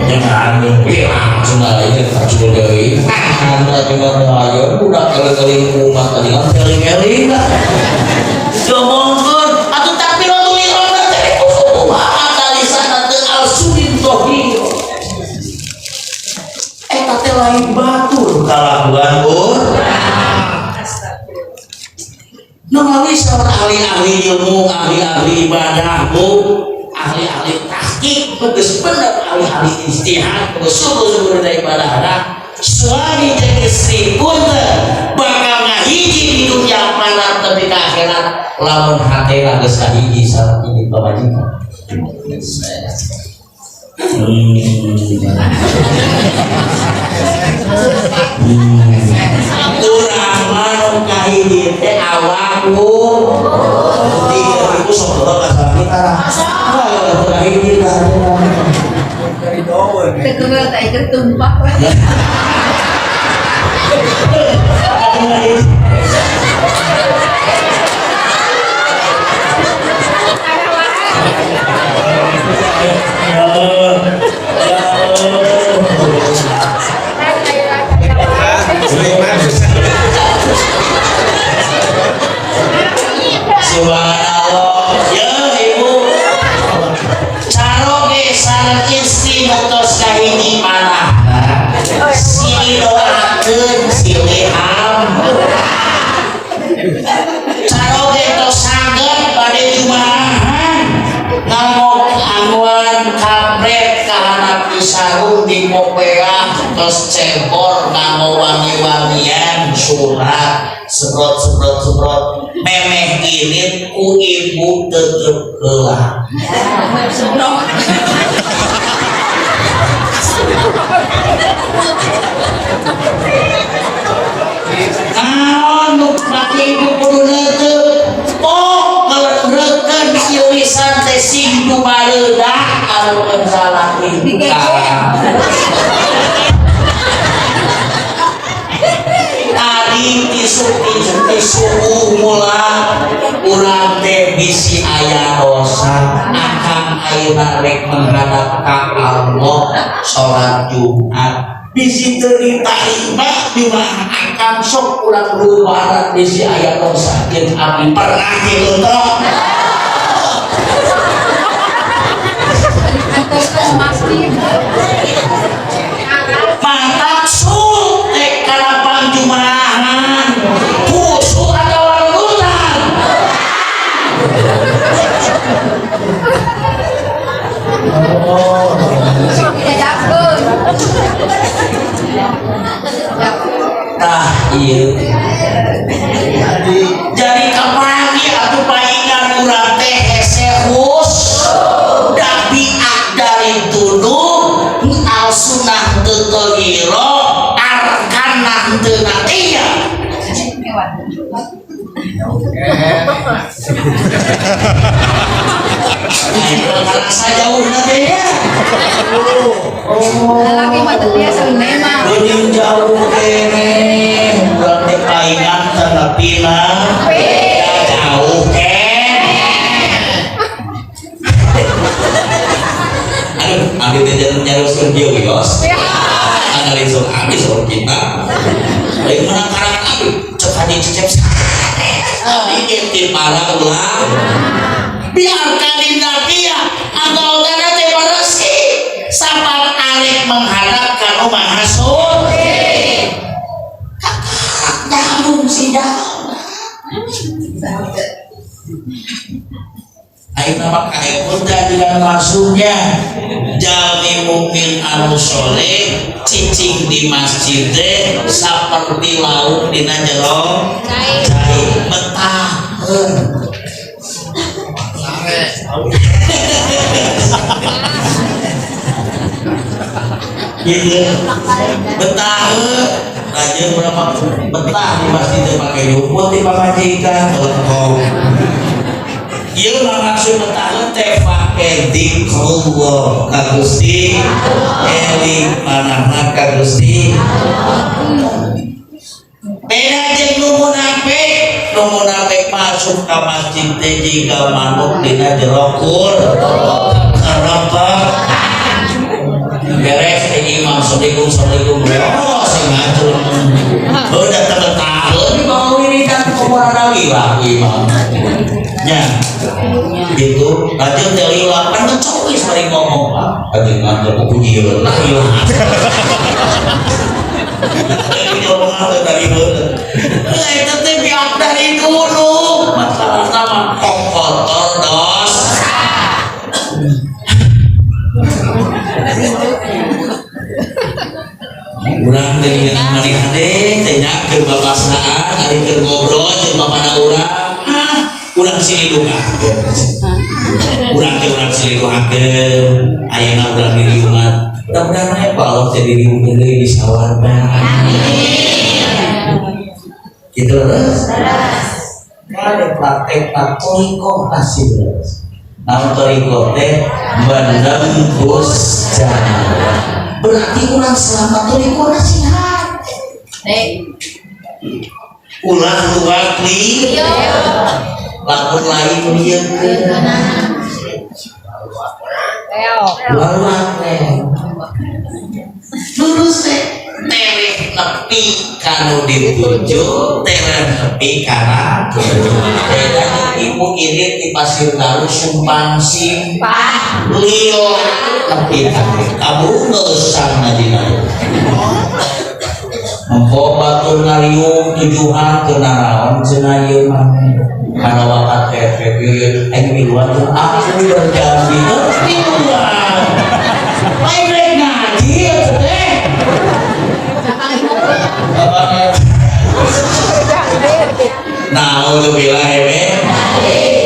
Jangan bilang cenah ieu kacul deui. Nah, tinggal aja budak eling-eling umat tadi kan eling-eling lah. Diomongkeun atuh takbiratul ihram teh kumaha talisan teh alsudin tohir. Eta teh lain batur Kalakuan urang. Nu melalui seorang ahli-ahli ilmu, ahli-ahli ibadah, bu, ahli-ahli tahqiq, bagus bener ahli-ahli ijtihad, bagus sungguh-sungguh dina ibadah. Suami jeung istri pun bakal ngahiji di dunia mana tapi ke akhirat lamun hatena geus kahiji sareng ini pamajikan. Urang mah nu kahiji teh awak bu. Tiga ribu sok dorong ka salaki tara. Ah, kahiji tah. Teguh tak ikut tumpah. Subhanallah, ya ibu. Caroge sareng istri mutos kahiji manahna. Silih doakeun silih hampura. Caroge tos saged bade jumaahan ngamok anguan kampret kahanap di sarung di popeah Tos cebor nganggo wangi-wangian surat semprot semprot semprot memeh irit ku ibu tetep heula. Semprot. Naon nu pake ibu kudu neuteuk? Oh, ngelendrekeun siulisan teh sing dumareudah anu salah tingkah. Tadi tisu mula urang teh bisi aya dosa akang ayeuna rek menghadap ka Allah salat Jumat bisi teu ditarima di mana akang sok urang lumaran bisi aya dosa jeung abdi pernah kitu teh. Mantap teh kana pangjumahan khusu atawa runutan. Tah ieu jadi kapangi atuh paingan urang teh hese hus dabiat dari tuduh al sunnah teu togiro arkanah teu natia. Karasa jauh nanti ya. Laki mah teu biasa mah. Geuning jauh keneh urang teh paingan tanepina jauh keneh. Aduh, abdi teh jangan nyaroskeun kieu wios. Analisa abdi soal kita. Lain menang karang abdi, cek haji cecep sare. Abdi ge ti para ulah. Biarkan dinakia anggotana teh bersih. Sapan arek menghadap ka nu Maha Suci. Kakak nyambung sidang. Ayeuna mah kaeput teh ajaran masuknya. Jalmi mukmin anu soleh cicing di masjid teh saperti lauk dina jero cai betah. Gitu betah aja berapa betah di masjid teh pake rumput di pamajikan telekong. Ieu mah maksud betah teh pake zikrullah ka Gusti eling manahna ka Gusti. Beda jeung nu munafik, nu munafik masuk ka masjid teh jiga manuk dina jero kur. Kenapa? Beres teh imam assalamualaikum assalamualaikum. Oh, sing ngacung. Udah teu di bawah wiridan kumaha lila imam. Nya. Gitu, lajeng teh lila kan ngecowis bari ngomong. Lajeng ngacung ku nyieun lah ieu. Dari itu teh biak dari dulu masalah sama kotor dos. Urang teh maneh teh nya keur babasaan ari keur ngobrol jeung bapana urang. Urang silih doakeun. Urang teh urang silih doakeun ayeuna urang diriungan. Mudah-mudahan aya Allah teh diriungkeun deui di sawarga. Amin. Gitu terus. Ada praktek torikoh masih terus. Namun torikoh teh menembus jalan. Berarti urang selama torikoh nasihat. Ulah luak li. Lamun lain liekeun. Ulah luak teh. Lurus teh tereh nepi kanu dituju, tereh nepi kana tuju. Beda ibu ini di Pasir Galuh sumpang simpah lila nepi kamu ngeusang ngajina. Mengko batur ngariung tujuan ke naraon cenah ieu mah. Kana wakat teh teh aing miluan teh aku berjanji teh miluan. Lain rek ngaji teh. Naudzubillah min.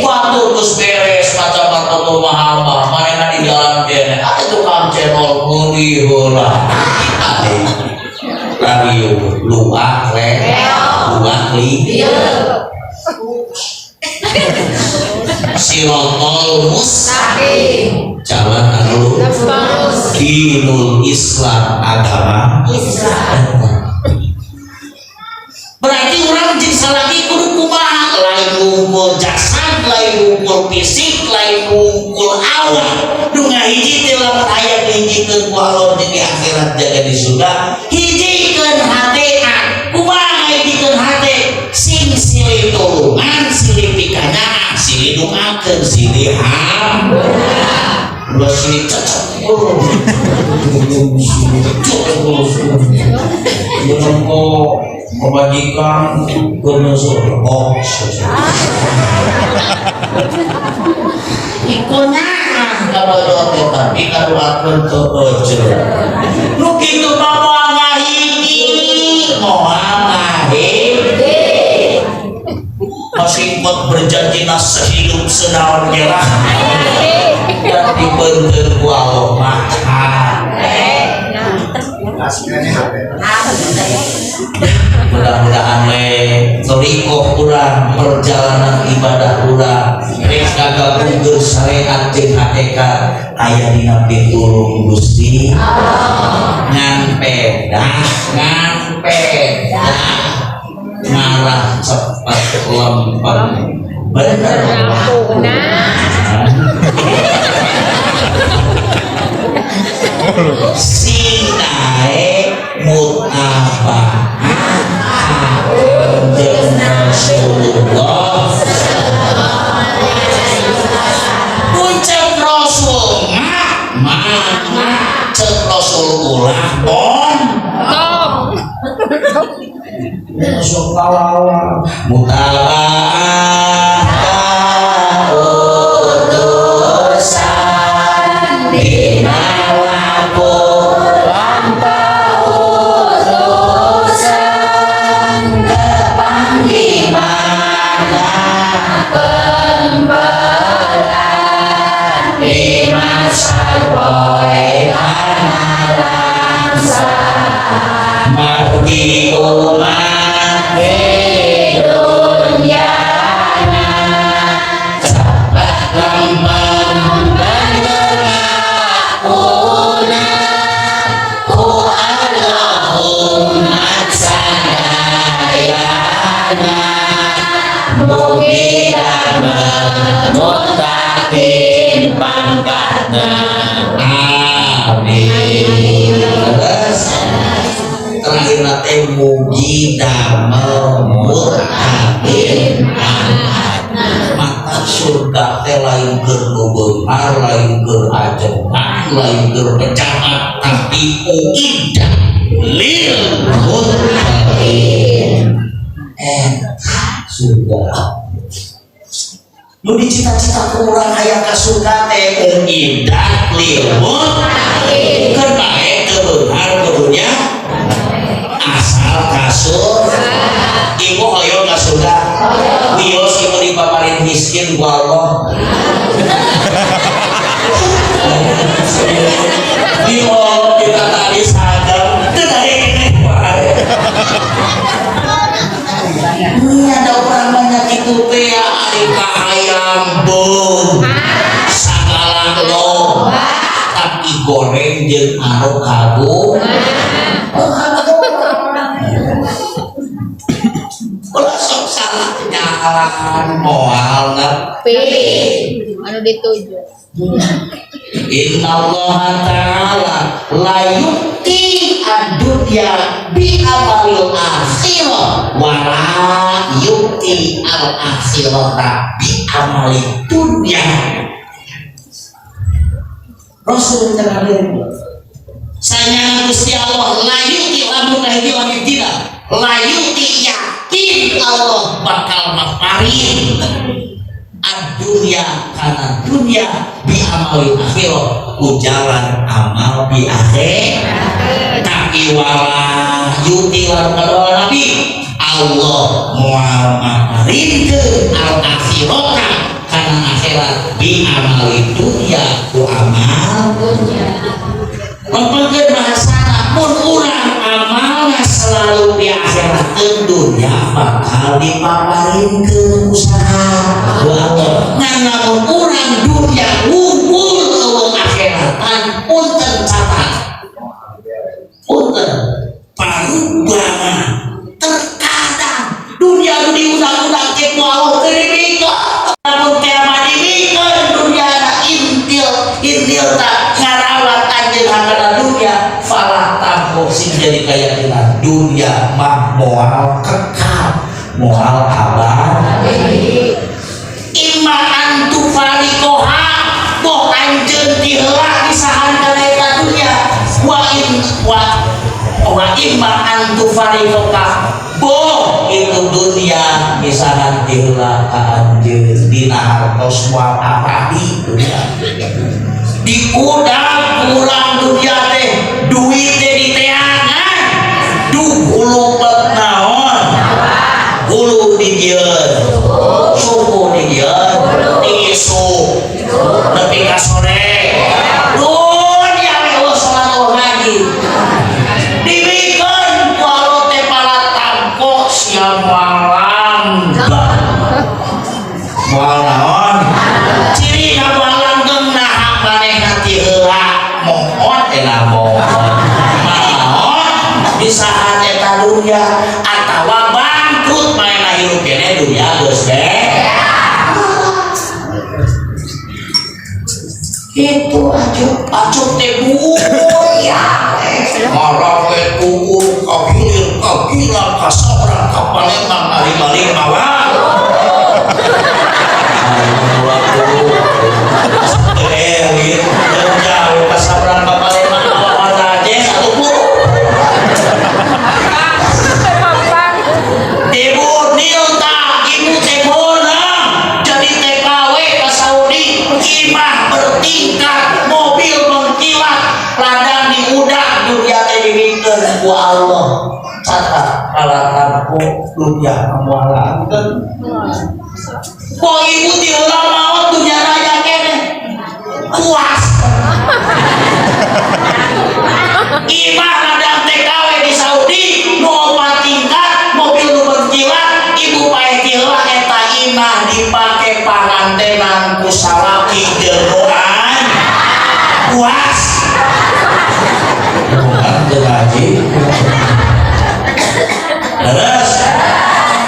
Waktu geus beres maca martatul mahabbah, manehna di jalan kene. Ah, tukang cendol meuli heula. Lariu luak le, luak li. Sirotol mustaqim, jalan anu dinul Islam, agama Islam. Berarti orang jeung salaki kudu kumaha? Lain ngumpul jasad, lain ngumpul fisik, lain ngumpul awak. Nu ngahiji teh lamun aya dihijikeun ku Allah di akhirat jaga di surga, hijikeun hatena. Kumaha ngahijikeun hate? Sing silih tulungan, silih pikanyaah, silih doakeun, silih hampura. Ulah silih cocok. Oh, pamajikan keur nyusul oh ikonyaah kabodo teh tapi kaduakeun teu euceun nu kitu mah moal ngahiji, moal ngahiji, masih kuat berjanji sehidup senaon gerah dan dibentur ku Allah mah. Mudah-mudahan we thoriqoh urang, perjalanan ibadah urang rek ngagabungkeun syariat jeung hakikat aya dina pitulung Gusti Allah. Ngan pedah, ngan pedah ngarah cepet lempeng bener wakuna. Sing nae mutaba'ah Kanjeng Rasulullah. Puncak Rasul mah mana cek Rasul ulah bon masuk lawan mutaba'ah kautusan dina amin. Terus terakhir teh mugi damel muttaqin. Mata surga teh lain keur nu beunghar, lain keur ajengan, lain keur pejabat, tapi uiddah lil muttaqin. Surga nu dicita-cita ku urang hayang ka surga teh uiddah lil muttaqin. Keur bae teu beunghar kudunya asal ka surga. Ibu hoyong ka surga, wios ibu dipaparin miskin ku Allah. Di Allah kita tadi sadar teu daek wae. Ini ada orang banyak itu teh ari kahayang beung sagala lo tapi goreng jeung anu kagu. Ulah sok salah jalan moal ngerti anu dituju. Inna Allah ta'ala la yu'ti ad-dunya bi amalil akhirah wa la yu'ti al-akhirata bi amalid dunya. Rasul terakhir saya Gusti Allah la yu'ti lamun hiji lamun tidak la yu'ti yakin Allah bakal maparin ad-dunya kana dunya bi amalil akhirah ku jalan amal bi akhir. Tapi wala yuti lan kadua nabi al Allah moal maparinkeun al akhirata kana akhirat bi amali dunya ku amal lempengkeun bahasana mun urang amalna selalu di akhiratkeun, dunya bakal dipaparinkeun usaha ku Allah. Ngan lamun urang dunya wungkul euweuh akhiratan, punten, catat, punten, parubama terkadang dunia nu diundang-undang teh ku Allah teu dibikeun. Lamun teh mah dibikeun dunia na intil intil tak ngarawat anjeun kana dunia, falah tampo sing jadi keyakinan dunia mah moal kekal, moal abadi. Imma an tufariqoha, boh anjeun ti heula disahan kana eta dunia, wa in wa wa imma an tufariqoka, boh itu dunia misahan ti heula ka anjeun dina hartos moal abadi. Dunia diudak kurang, dunia teh duit teh diteangan, duh hulu pet naon, hulu dijieun, suku dijieun, tisu nepi ka sore dunia we euweuh salat, euweuh ngaji. Dibikeun ku Allah teh pala tampo sia moal moal naon, ciri na moal langgeng. Naha manehna ti heula mohon eta mohon naon disahan eta dunia atawa bangkrut, manehna hirup keneh dunia geus beres itu aja. Acuk teh ya marah we tuku ka hilir, ka gila, ka sabrang, ka Palembang, ari balik mawa waktu elit jauh-jauh ka sabrang, ka Palembang, mawa harta aja satu puluh. Ibu Nilta, ibu teh meunang jadi TKW ke Saudi, imah bertingkat, mobil mengkilat, ladang diudak, dunia teh dibikeun ku Allah. Catat, alatanku dunia moal langgeng. Kok ibu ti heula maot dunia raya keneh puas. Imah ladang TKW di Saudi nu opat tingkat, mobil nu berkilat, ibu paeh ti heula eta imah dipake pangantenan ku salaki jeung doan puas. Bukan teu ngaji. Terus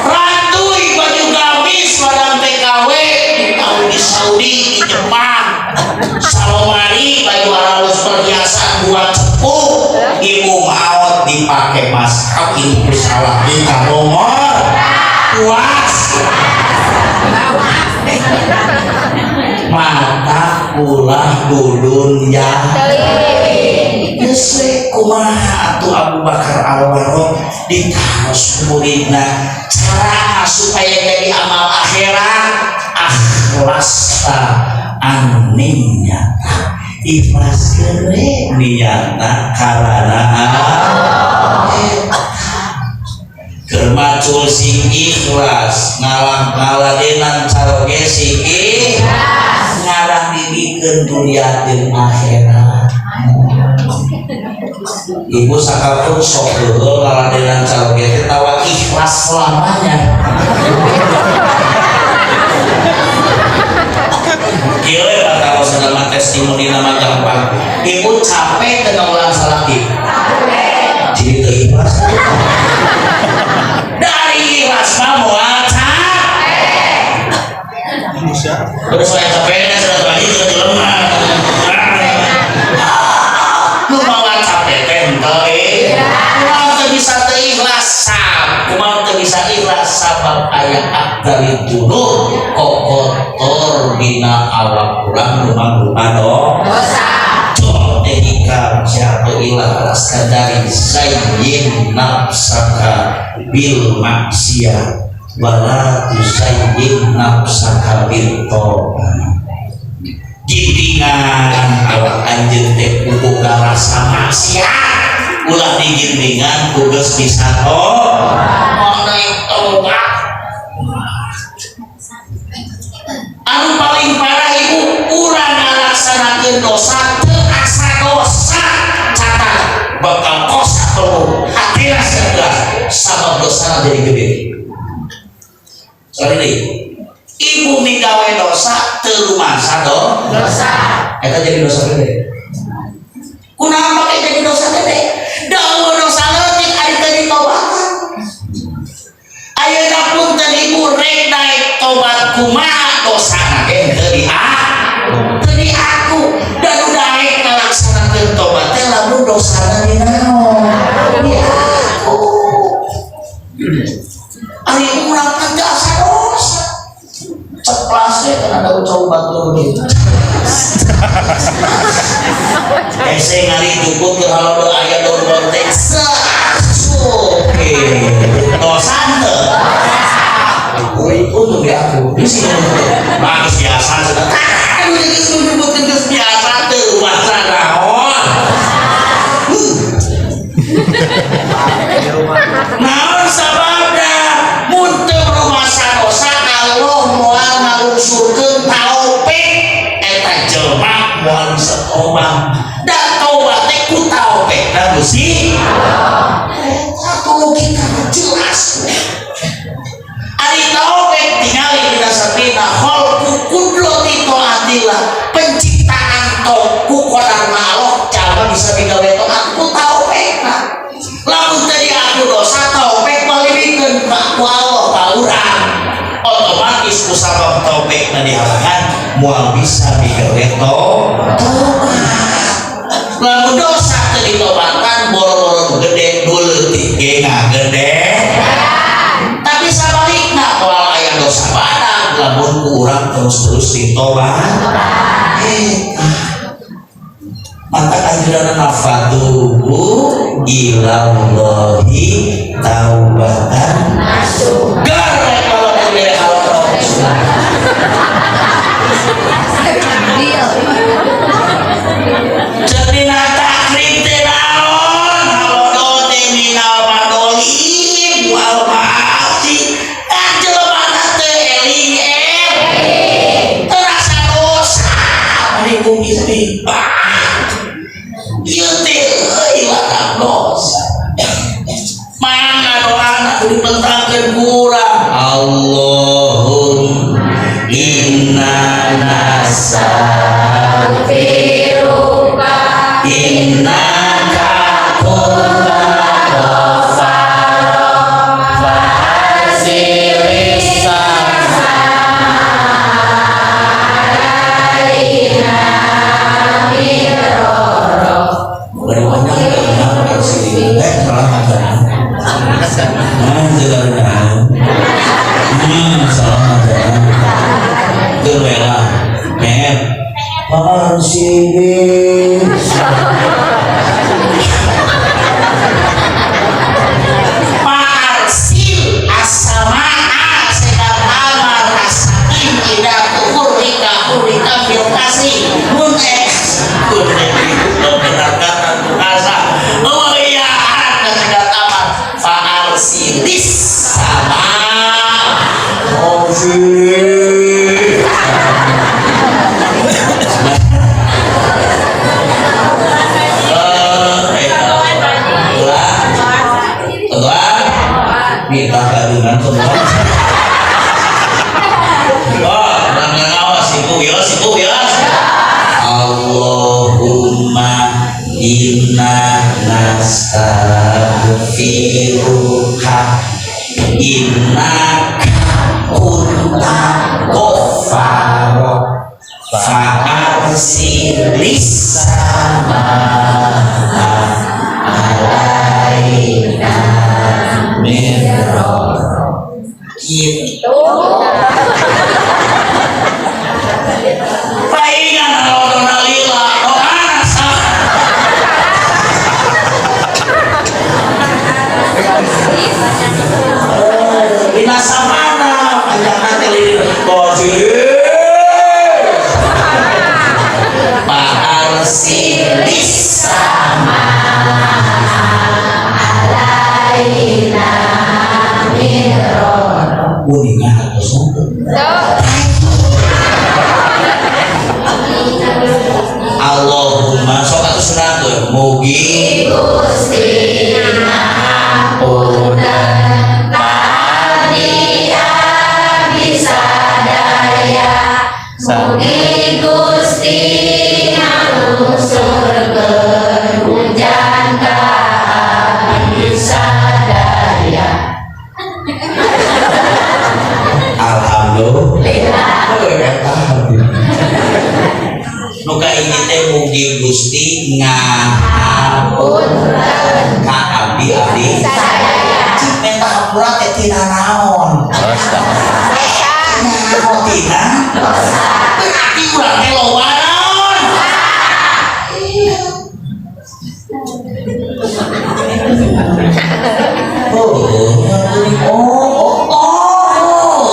rantui baju gamis ladang TKW di Saudi, di Jepang, salomari baju halus, perhiasan buat cepu, ibu maot dipakai mas kawin ku salaki ka puas. Mata ulah dulun ya. Geus we kumaha atuh Abu Bakar Al-Warraq ditaros muridna cara supaya jadi amal akhirat. Akhlasta an-niyata, ikhlaskeun we niatna karana keur macul sing ikhlas, ngalah ngaladenan caroge sing ikhlas, ngarah dibikeun dunia jeung akhirat. Ibu sakapun sok heueuh ngaladenan caroge teh tawa ikhlas selamanya. Kieu we bakal sama testimoni nama gampang. Ibu capek teu ngaulang salaki, jadi teu ikhlas. Dari ikhlas mah moal capek. Terus saya capek sudah lagi sudah lemah nu mawa capek teh henteu kumaha teu bisa teu ikhlas sab kumaha teu bisa ikhlas sabab aya akdari junub kokotor dina awak urang nu mangrupa dosa. Tehika siapa ikhlas kadari sayyin nafsaka bil maksiat wala tusayyin nafsaka bil ta'at. Gindingan awak anjeun teh boga rasa maksiat, ulah digindingan ku geus bisa oh mana. tobat. Anu paling parah, Ibu, urang ngalaksanakeun dosa teu asa dosa, catat, bakal kos atau hatina sebelas sabab dosa jadi gede. Sorry nih, Ibu, migawe dosa teu rumasa do Dosa. Eta jadi dosa gede. Kunaon make jadi dosa gede? Da dosa leutik ari teu ditobatan. Ayeuna punten, Ibu, rek daek tobat kumaha, dosana ge teu teu diaku, dan udah daek ngalaksanakeun tobat teh lamun dosana dinaon diaku. Ari urang kan teu asa dosa, ceplas ya kan ada ucau batur gitu. Hese ngali jukut ke halodo aya daun bonteng oke dosa teu. Ui, untung di aku. Di sini bagus biasa sudah. Aduh, geus nyebutkeun geus biasa teu masa naon. Naon sababna? Mun teu rumasa dosa, Allah moal ngalungsurkeun taufik eta jelema, moal bisa tobat. Da tobat teh ku taufik da Gusti. Eta logika jelas. Ari taufik tingali dina sapina khalqu qudrati taatillah, penciptaan to ku qadar Allah jalma bisa migawe taat ku taufik. Lamun tadi aku dosa, taufik malibikeun ka ku Allah ka urang, otomatis ku sabab taufik na dihalangan moal bisa migawe tobat. Lamun dosa teu ditobatan, boro-boro nu gede, nu leutik ge ngagede. Tapi sabalikna, moal aya dosa badag lamun ku urang terus-terus ditobat. Maka anjuran fatubu ilallahi taubatan garek kalau bere halo. Deal. Cetina takrib teh naon? Halodo teh minal madolim wal maasi. Ah, jelema teh eling terasa dosa meni ku istighfar. Ieu teh euy ladang dosa. Mangga doana kudu dipentangkeun ku urang. Allahumma inna Firuka innaka kunta ghaffara fa'arsilis alaina mirara. Bari banyak kenapa sih? Eh, salah aja. Nah, jalan. Salah aja. Itu lah. Met. Arsilis. Fa'arsil as-samaa sedang amar as-sakim ida hurrika hurrika fil kasri mun eh benar kata kasa. Oh iya, ada sedang amar fa'arsilis samaa. Arsilis. Eh, Tuan, minta gadungan semua. Oh, jangan awas ibu ya, ibu ya. Allahumma inna nastaghfiruka innaka kunta ghaffara fa'arsilis samaa alaina mirara gitu. Paingan kalau lila oh asa. Dina samana panjang nanti Kosi Fa'arsilis alaina mirara. Uninga hartosna teu? Allahumma sok atuh sunatkeun mugi Gusti ngahapunten ka abdi abdi sadaya, mugi Gusti ngalungsurkeun hujan ka abdi sadaya. Alhamdulillah. Nu kahiji teh mugi Gusti ngahapunten ka abdi abdi sadaya. Cik menta hampura teh tina naon? Dosa. Naon tina? Dosa. Berarti urang teh loba naon? Oh, oh, oh, oh.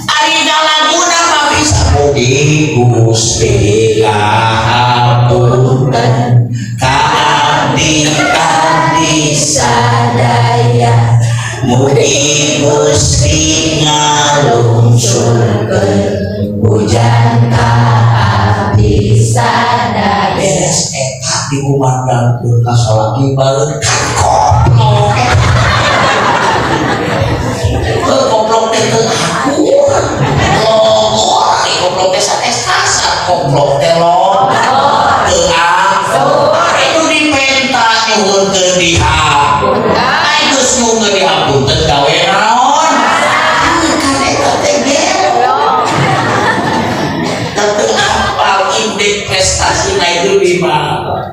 Ari laguna mah bisa mugi Gusti ngahapunten ka abdi abdi sadaya, mugi Gusti ngalungsurkeun hujan ka abdi sadaya. Beres eta dikumandangkeun ka salaki baleun kan koplok. Heuh, koplok teh teu akur. Logor ari koplok teh sanes kasar, koplok teh logor. Teu akur. Ari nu dipenta nyuhunkeun dihapunten. Ari geus nyuhunkeun dihapunten gawe naon? Kan eta teh gelo. Teu apal indeks prestasi na itu di mana?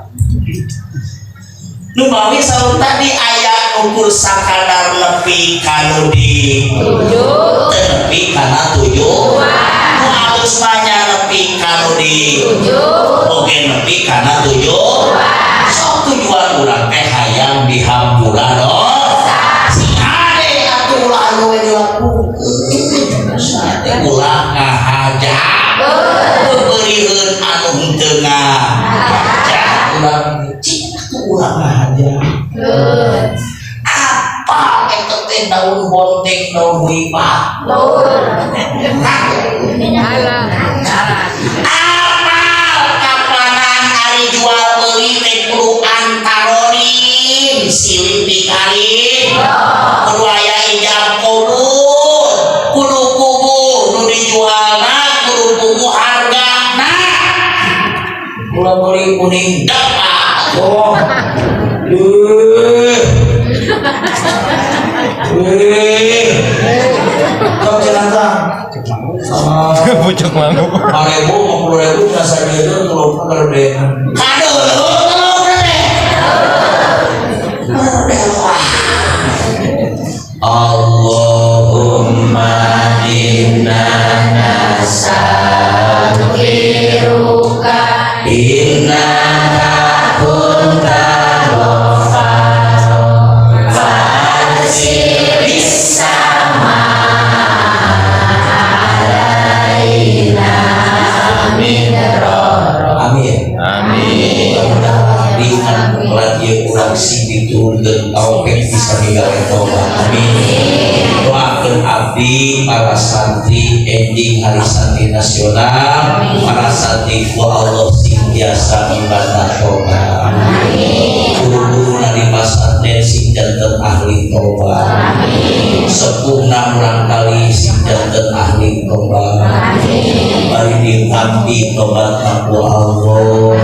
Nu mawi saur tadi aya ukur sakadar nepi ka nu di 7, teu nepi kana 7, nu alus mah nya nepi ka nu di 7, oge nepi kana 7. Sok tujuan urang teh hayang dihampura dosa. Si hade atuh ulah anu we dilakukeun. Sate ulah ngahaja. Bebeurieun anu henteu ngahaja. Urang cik atuh ulah ngahaja. Apa eta teh daun bonteng daun huipa? Apal kapanan ari jual beli teh kudu antaronin silih dikarin. Kudu aya ijab kabul, kudu kubu nu dijualna, kudu kubu hargana. Ulah meuli kuning dapat. Oh. Eh. Kau celaka. Pucuk mangu. 5.000, 50.000, rasa gitu, telur gede. Kado, telur gede. Allahumma inna Nastaghfiruka innaka kunta ghaffara farsilis sama alaina midrara. Amin. Amin. Mudah-mudahan abdi kan lagi urang sing diturunkeun taufik bisa migawe tobat. Amin. Doakeun abdi para santri enjing hari santri nasional, para santri ku Allah sing biasa ibadah tobat. Guru-guru di pasantren sing janten ahli tobat. Sepuhna urang kali sing janten ahli tobat. Bari ditampi tobat ku Allah.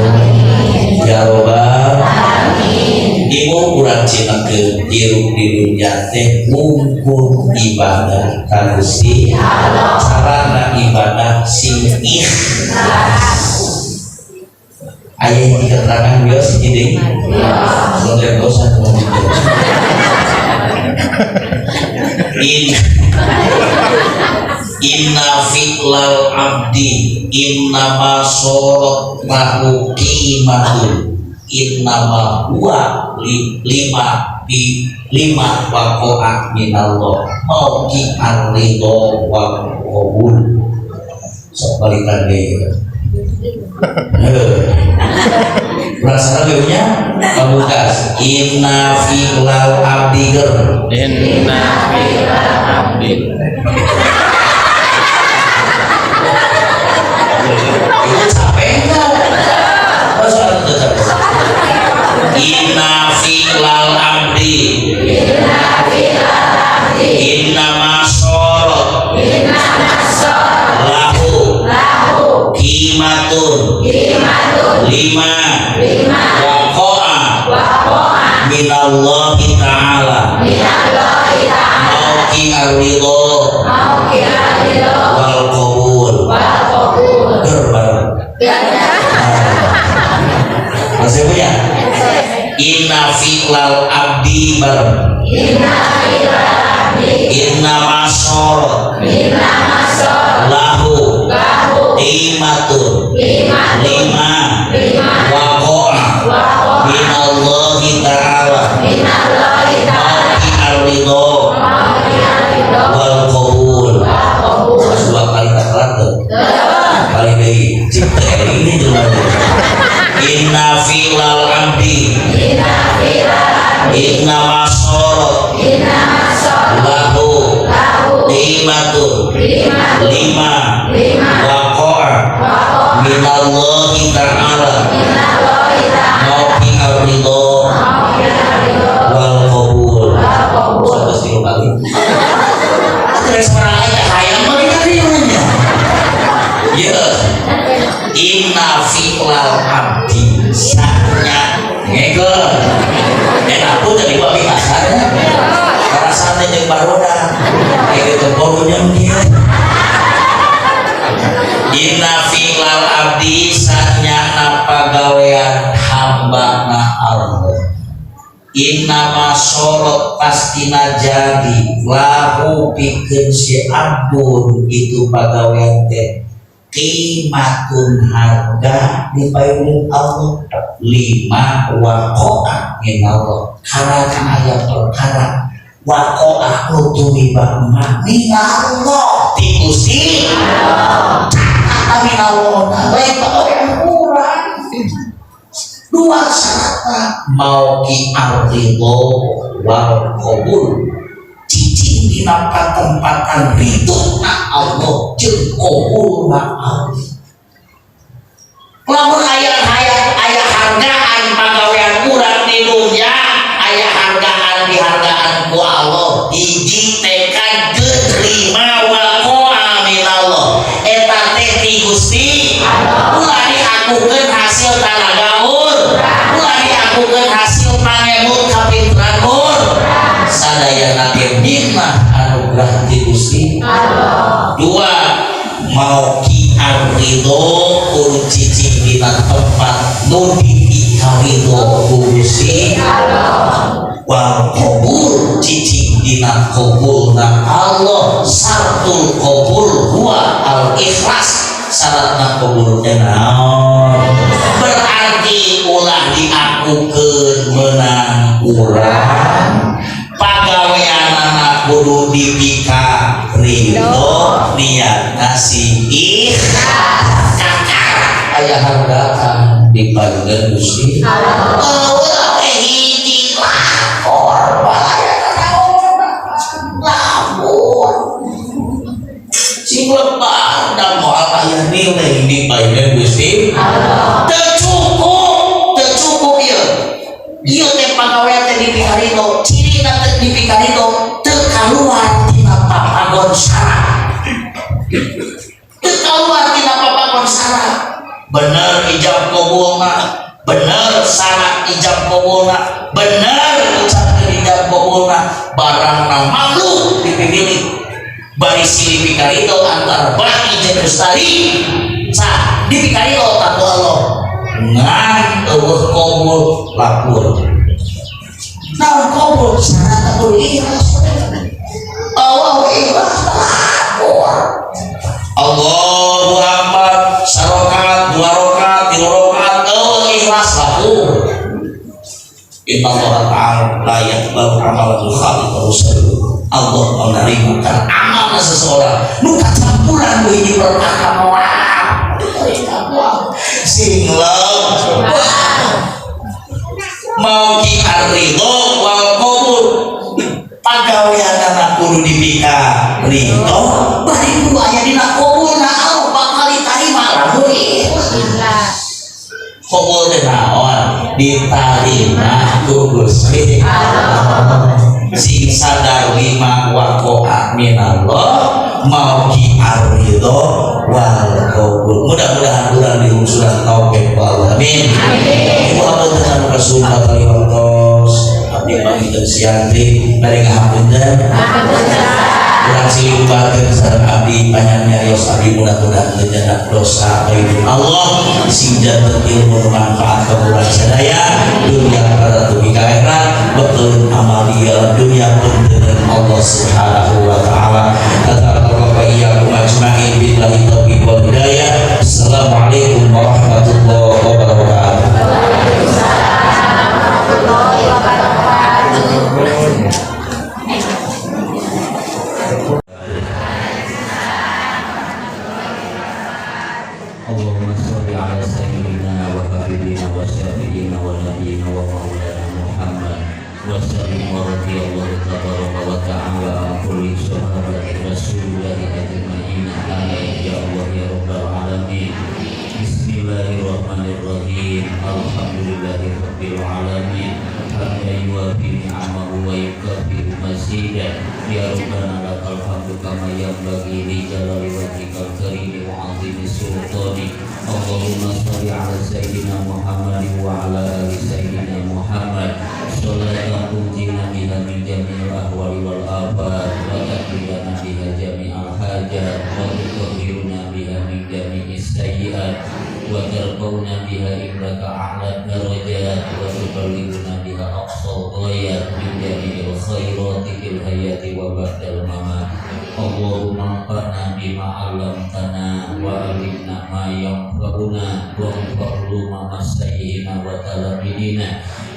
Ya Robbal Ibu kurang cinakeun hirup di dunia teh mungkul ibadah ka Gusti Allah. Carana ibadah sing ikhlas. Aya hiji keterangan bios hiji deui. Sondre dosa Inna fi'lal abdi innama sorot lahu qimatun innama huwa lima bi lima waqa'a minallah mauqi ar-ridha wal qabul. Sok balikan deui. Urang sareng nya pamungkas inna fi'lal abdi ger. Inna fi'lal abdi. Itu capek enggak? Masa itu capek? Inna fi'lal abdi. Inna masorot. Lahu. Kimatun. Lima. Waqa'a. Minallahi ta'ala. Mauki ar-ridho. Wal qabul. Berbareng. Masih punya? Inna fi'lal abdi bareng. Inna masorot. Lahu. Qimatun. Lima. Waqa'a. Minallahi ta'ala. Mauki ar-ridho. Wal qabul. Dua kali tak kelar tuh. Kali deui cipta ini jelema. Inna fi'lal abdi. Inna masorot. Lahu. Qimatun. Lima. Waqa'a. Minallahi ta'ala. Mauki ar-ridho. Wal qabul. Sampai sini kali. Terus orang hayang bagi kaliannya. Ya. Inna fi'lal abdi sanya ngegel. Enak pun jadi babi kasarnya. Rasanya jeung baroda. Kayak gitu borunya dia. Inna fi'lal abdi sanya napagawean hamba na Allah. Inna masorot pastina jadi lahu pikeun si abdun itu pagawean teh qimatun harga dipayunkeun Allah lima waqa'a minallah karena aya perkara waqa'a nu tumiba minallah ti Gusti Allah kata minallah lain pagawean urang dua syarat mauki ar-ridho wal qabul cicing dina patempatan ridho na Allah jeung qabul na Allah lamun aya aya hargaan pagawean urang di dunya aya hargaan dihargaan ku Allah hiji tekad lima waqa'a minallah eta teh ti Gusti Allah ulah diakukeun hasil tanaga ulah diakukeun hasil pangemut kapinteran sadayana ge nikmah anugerah ti Gusti Allah. Dua mauki ar-ridho kudu cicing dina tempat nu dipikaridho ku Gusti Allah. Wal qabul cicing dina qabulna Allah syartul qabul huwa al ikhlas syaratna qabul teh naon berarti ulah diakukeun menang urang pagaweanana kudu dipika ridho niat ngasih ikhlas kakara aya hargaan dipayunkeun Gusti Allah hiji lakor balaya lamun sing lebar dan moal aya nilai dipayunkeun Gusti Allah teu cukup ieu ieu teh pagawean teh dipikarido cirina teh dipikarido teu kaluar tina papagon syarat teu kaluar tina papagon syarat bener ijab qabulna bener syarat ijab qabulna bener ucapkeun ijab qabulna barangna makhluk dipilih bari silih pikarido antara baki jeung mustari sah dipikarido takwa Allah ngan eueuh qabul lapur naon qabul syarat kudu ikhlas Allah ikhlas lapor Allahu Akbar sarokat dua rokat tilu rokat eueuh ikhlas lapur Inna Allah ta'ala la yaqbalu amalan khaliq Allah menerima kan amal seseorang nu kacampuran nu hiji perkara moal sing lebar Mauqi ar-ridho wal qabul. Pagaweanana kudu dipika ridho, bari kudu aya dina qabulna Allah bakal ditarima lamun ikhlas. Qabul teh naon? Ditarima ku Gusti Allah. Sing sadar lima waqa'a minallah mauqi ar-ridho wal qabul. Mudah-mudahan urang dihungsuran taufik Allah. Amin. Ibu apunten anu kasumpah kali waktos abdi panginten sianti bari ngahapunten. Urang silih ubarkeun sareng abdi panjang nyarios abdi, mudah-mudahan teu nyandak dosa payudin Allah, sing janten ilmu nu manfaat ka urang sadaya dunia akhirat dugi ka akhirat, betul amal di dalam dunia punten Allah Subhanahu wa taala. Tatakallahu wa iyyakum ajmain, billahi taufiq wal hidayah. Assalamualaikum warahmatullahi wabarakatuh. Warahmatullahi wabarakatuh. اللهم صل على سيدنا وحبيبنا وشافعنا ونبينا ومولانا محمد وسلم. ورضي الله تبارك وتعالى عن كل صحابة رسول الله أجمعين. آمين يا الله يا رب العالمين. بسم الله الرحمن الرحيم. الحمد لله رب العالمين حمدا يوافي نعمه ويكافئ مزيدا. يا ربنا لك الحمد كما ينبغي لجلال وجهك الكريم وعظيم سلطانك. اللهم صل على سيدنا محمد وعلى آل سيدنا محمد صلاة تنجينا بها من جميع الأهوال والآفات، وتقضي لنا بها جميع الحاجات، وتطهرنا بها من جميع السيئات، وترفعنا بها عندك أعلى الدرجات، وتبلغنا بها أقصى الغايات من جميع الخيرات في الحياة وبعد الممات. اللهم انفعنا بما علمتنا وعلمنا ما ينفعنا وانفع علوم مشايخنا وتلاميذنا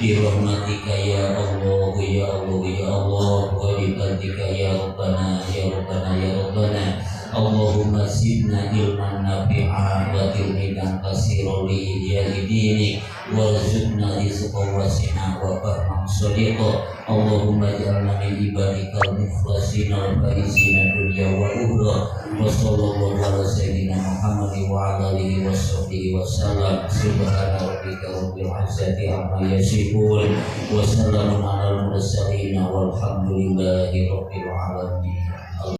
برحمتك يا الله يا الله يا الله، وبفضلك يا ربنا يا ربنا يا ربنا. اللهم زدنا علما نافعا وتلميذا كثيرا لإحياء دينك، وارزقنا رزقا واسعا وفهما صديقا. اللهم اجعلنا من عبادك المخلصين الفائزين الدنيا والأخرى. وصلى الله على سيدنا محمد وعلى آله وصحبه وسلم. سبحان ربك رب العزة عما يصفون، وسلام على المرسلين، والحمد لله رب العالمين.